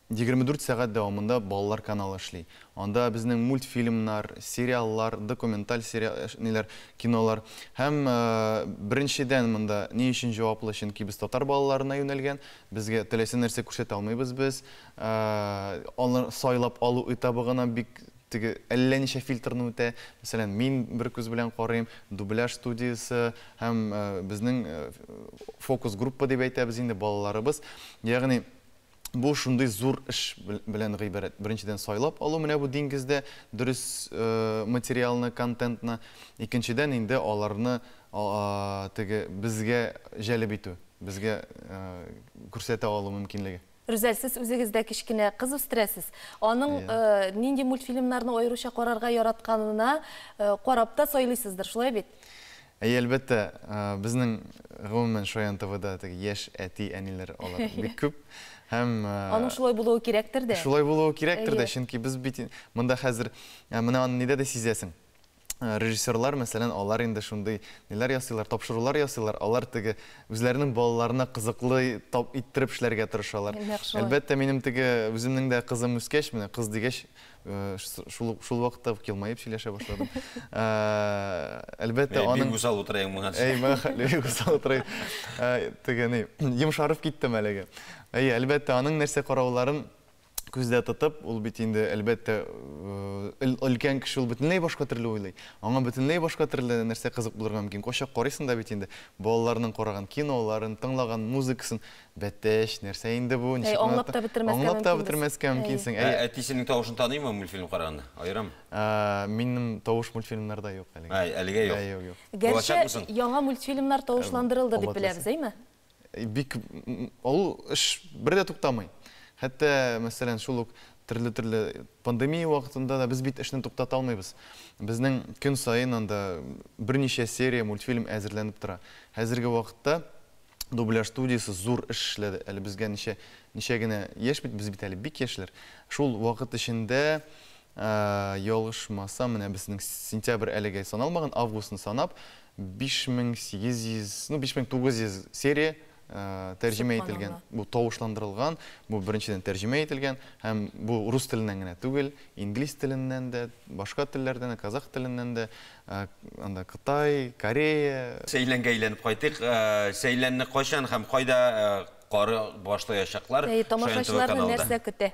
24 сәгать дәвамында балалар каналы эшли. Анда безнең мультфильмнар, сериаллар, документаль сериал, ниләр, кинолар. Һәм беренчедән монда ни өчен җаваплы? Чөнки без татар балаларына юнәлгән, безгә теләсә нәрсә күрсәтә алмыйбыз без. Алар сайлап алу этабы гына бик теге әллә ничә фильтрны үтә. Мәсәлән, мин бер күз белән карыйм, дубляж студиясе һәм безнең фокус группа дип әйтәбез инде балаларыбыз. Ягъни бу шундый зур эш белән гыйбарәт. Беренчедән, сайлап алу менә бу диңгездә дөрес материалны, контентны. Икенчедән, инде аларны теге безгә җәлеп итү, безгә күрсәтә алу мөмкинлеге. Рүзәл, сез үзегез дә кечкенә кыз үстерәсез. Аның нинди мультфильмнарны аеруча карарга яратканына карап та сайлыйсыздыр, шулай бит? Әйе, әлбәттә, безнең гомумән Шаян ТВда теге яшь әти-әниләр алар бик күп. Һәм Аның шулай булуы кирәктер дә. Шулай булуы кирәктер дә, чөнки без бит монда хәзер менә аны нидә дә сизәсең. Режиссерлар, мәсәлән, алар инде шундый ниләр ясыйлар, тапшырулар ясыйлар, алар теге үзләренең балаларына кызыклы тап иттереп эшләргә тырышалар. Нәкъ шулай. Әлбәттә, минем теге үземнең дә кызым үскәч, менә кыз дигәч, шул вакытта ук елмаеп сөйләшә башладым. Әлбәттә, аның Бик усал утыра моңа. Әй, бик усал утыра. Теге ни, йомшарып киттем әлеге. Әйе, әлбәттә, аның нәрсә карауларын күздә тотып, ул бит инде әлбәттә өлкән кеше, ул бөтенләй башка төрле уйлый. Аңа бөтенләй башка төрле нәрсә кызык булырга мөмкин. Кайчак карыйсың да бит инде балаларның караган киноларын, тыңлаган музыкасын, бәтәч, нәрсә инде бу? Ничек аңлап та бетермәскә Аңлап та бетермәскә мөмкинсең. Ә әтисенең тавышын таныймы мультфильм караганда? Аерамы? Минем тавыш мультфильмнарда юк әлегә. Ай, әлегә юк. Юк, юк. Гәрчә яңа мультфильмнар тавышландырылды дип беләбез, әйме? Бик ул эш бер дә туктамый. Хәтта, мәсәлән, шул ук төрле-төрле пандемия вакытында да без бит эшне туктата алмыйбыз. Безнең көн саен анда берничә серия мультфильм әзерләнеп тора. Хәзерге вакытта дубляж студиясе зур эш эшләде. Әле безгә ничә, ничә генә яшь бит, без бит әле бик яшьләр. Шул вакыт эчендә, ялгышмасам, менә безнең сентябрь әлегә саналмаган, августны санап, 5800, ну, 5900 серия. тәрҗемә ителгән, бу тавышландырылган, бу беренчедән тәрҗемә ителгән һәм бу рус теленнән генә түгел, инглиз теленнән дә, башка телләрдән дә, казах теленнән дә, анда Кытай, Корея. Сәйләнгә әйләнеп кайтыйк. Сәйләнне кайчан һәм кайда карый башлаячаклар? Тамашачыларны нәрсә көтә?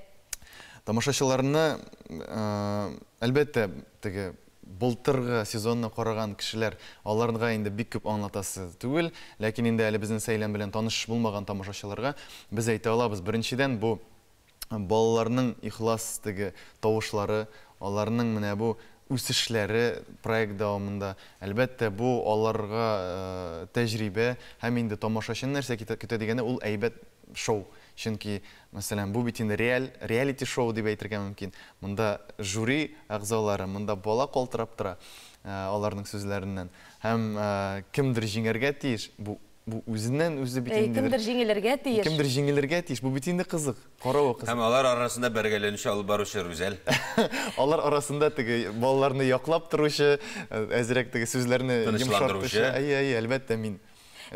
Тамашачыларны, әлбәттә, теге былтыргы сезонны караган кешеләр, аларга инде бик күп аңлатасы түгел, ләкин инде әле безнең Сәйлән белән таныш булмаган тамашачыларга без әйтә алабыз. Беренчедән, бу балаларның ихлас теге тавышлары, аларның менә бу үсешләре проект дәвамында. Әлбәттә, бу аларга тәҗрибә һәм инде тамашачыны нәрсә көтә дигәндә, ул әйбәт шоу. Чөнки, мәсәлән, бу бит инде реаль, реалити шоу дип әйтергә мөмкин. Монда жюри әгъзалары, монда бала калтырап тора аларның сүзләреннән. Һәм кемдер җиңәргә тиеш, бу бу үзеннән үзе бит инде. Кемдер җиңелергә тиеш. Кемдер җиңелергә тиеш. Бу бит инде кызык, каравы кызык. Һәм алар арасында бәргәләнүче алып баручы Рүзәл. Алар арасында теге балаларны яклап торучы, әзрәк теге сүзләрне йомшартучы. Әйе, әйе, әлбәттә мин.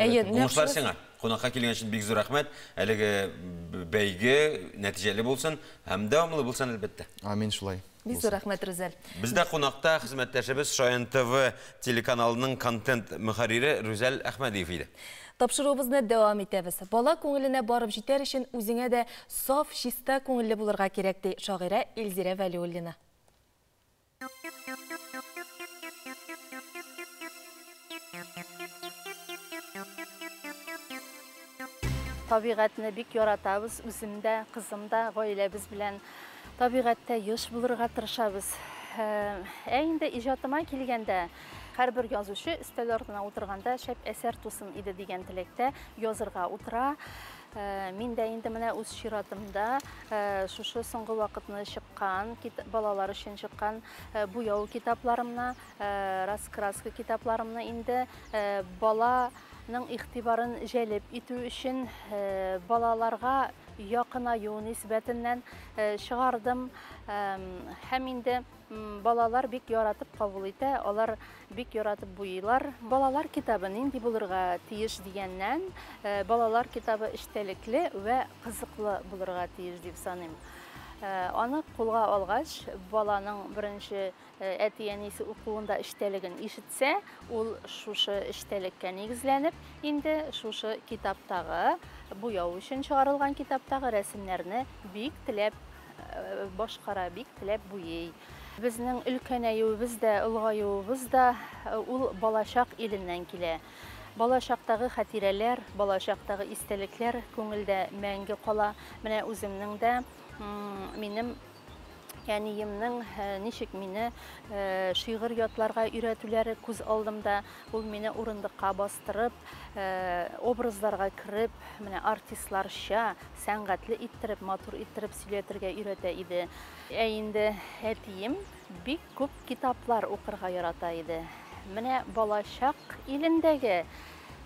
Әйе, Уңышлар сиңа. Кунакка килгән өчен бик зур рәхмәт. Әлеге бәйге нәтиҗәле булсын һәм дәвамлы булсын, әлбәттә. Амин, шулай. Бик зур рәхмәт, Рүзәл. Бездә кунакта хезмәттәшебез Шаян ТВ телеканалының контент мөхәррире Рүзәл Әхмәдиев иде. Тапшыруыбызны дәвам итәбез. Бала күңеленә барып җитәр өчен үзеңә дә саф, чиста күңелле булырга кирәк, ди шагыйрә Илзирә Вәлиуллина. Табигатьне бик яратабыз, үзем дә, кызым да, гаиләбез белән табигатьтә еш булырга тырышабыз. Ә инде иҗатыма килгәндә, һәрбер язучы өстәл артына утырганда шәп әсәр тусын иде дигән теләктә язырга утыра. Мин дә инде менә үз чиратымда шушы соңгы вакытны чыккан, балалар өчен чыккан буяу китапларымны, раскраска китапларымны инде баланың игътибарын җәлеп итү өчен балаларга якынаю нисбәтеннән чыгардым. Һәм инде балалар бик яратып кабул итә, алар бик яратып буйыйлар. Балалар китабы нинди булырга тиеш дигәннән, балалар китабы эчтәлекле вә кызыклы булырга тиеш дип саныйм. Аны кулга алгач, баланың беренче әти-әнисе укуында эчтәлеген ишетсә, ул шушы эчтәлеккә нигезләнеп, инде шушы китаптагы, буяу өчен чыгарылган китаптагы рәсемнәрне бик теләп башкара, бик теләп буйый. Безнең өлкәнәюебез дә, олыгаюыбыз да ул балачак иленнән килә. Балачактагы хатирәләр, балачактагы истәлекләр күңелдә мәңге кала. Менә үземнең дә, минем әниемнең ничек мине шигырь ятларга өйрәтүләре күз алдымда. Ул мине урындыкка бастырып, образларга кереп, менә артистларча сәнгатьле иттереп, матур иттереп сөйләтергә өйрәтә иде. Ә инде әтием бик күп китаплар укырга ярата иде. Менә балачак илендәге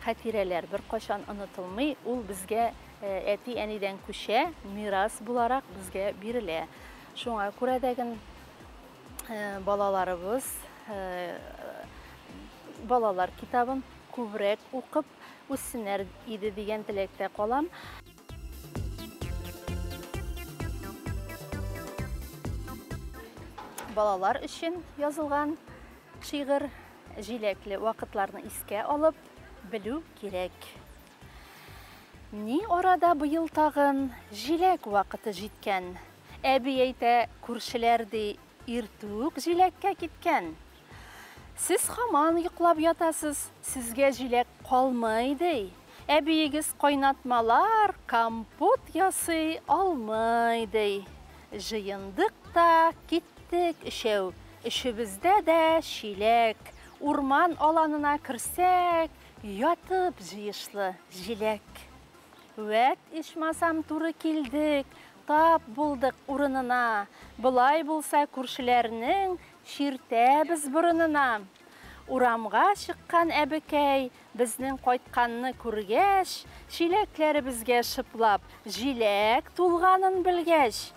хатирәләр беркайчан онытылмый, ул безгә әти-әнидән күчә, мирас буларак безгә бирелә. Шуңа күрә дәген балаларыбыз балалар китабын күбрәк укып үссеннәр иде дигән теләктә калам. Балалар өчен язылган шигырь җиләкле вакытларны искә алып белү кирәк. Ни арада быел тагын җиләк вакыты җиткән. Әби әйтә, күршеләр ди, иртүк җиләккә киткән. Сез һаман йоклап ятасыз, сезгә җиләк калмый ди. Әбиегез кайнатмалар, компот ясый алмый ди. Җыендык та киттек өчәү, өчебездә дә чиләк. Урман аланына керсәк, ятып җыешлы җиләк. Вәт ичмасам туры килдек, тап булдык урынына. Болай булса күршеләрнең чиртәбез борынына. Урамга чыккан әбекәй безнең кайтканны күргәч, чиләкләребезгә шыплап җиләк тулганын белгәч,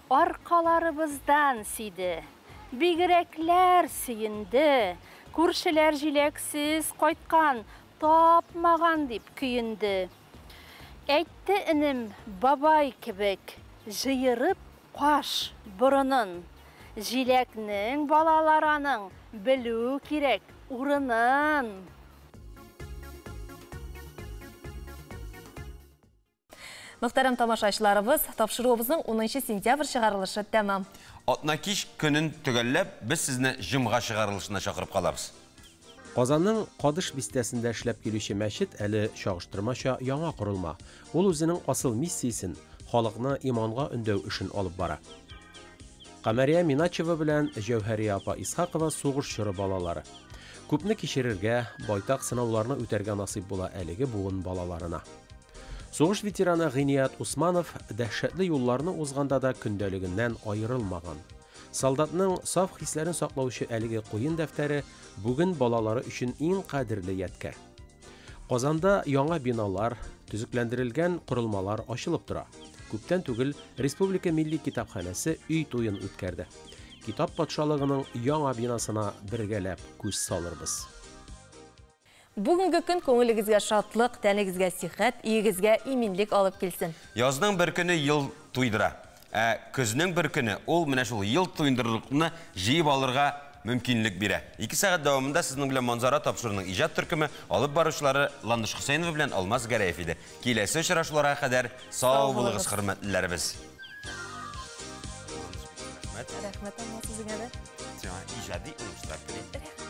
аркаларыбыздан сиде. Бигрәкләр сөенде. Күршеләр җиләксез кайткан, тапмаган дип көенде. Әйтте энем бабай кебек, җыерып каш, борынын. Җиләкнең балалар аның белү кирәк урынын. Мөхтәрәм тамашачыларыбыз, тапшыруыбызның 10 сентябрь чыгарылышы тәмам. Атнакич көнен төгәлләп, без сезне җомга чыгарылышына чакырып калабыз. Казанның Кадыш бистәсендә эшләп килүче мәчет әле чагыштырмача яңа корылма. Ул үзенең асыл миссиясен, халыкны иманга өндәү эшен алып бара. Камәрия Миначева белән Җәүһәрия апа Исхакова сугыш чоры балалары. Күпне кичерергә, байтак сынауларны үтәргә насыйп була әлеге буын балаларына. Сугыш ветераны Гыйният Усманов дәһшәтле юлларны узганда да көндәлегеннән аерылмаган. Солдатның саф хисләрен саклаучы әлеге куен дәфтәре бүген балалары өчен иң кадерле ядкәр. Казанда яңа биналар, төзекләндерелгән корылмалар ачылып тора. Күптән түгел Республика милли китапханәсе өй туен үткәрде. Китап патшалыгының яңа бинасына бергәләп күз салырбыз. Бүгенге көн күңелегезгә шатлык, тәнегезгә сихәт, өегезгә иминлек алып килсен. Язның бер көне ел туйдыра. Ә көзнең бер көне ул менә шул ел туйдырырлыкны җыеп алырга мөмкинлек бирә. 2 сәгать дәвамында сезнең белән Манзара тапшыруының иҗат төркеме алып баручылары Ландыш Хөсәенова белән Алмаз Гәрәев иде. Киләсе очрашуларга кадәр сау булыгыз, хөрмәтлеләребез. Рәхмәт, Алмаз, үзеңә дә. Сиңа иҗади уңышлар телим.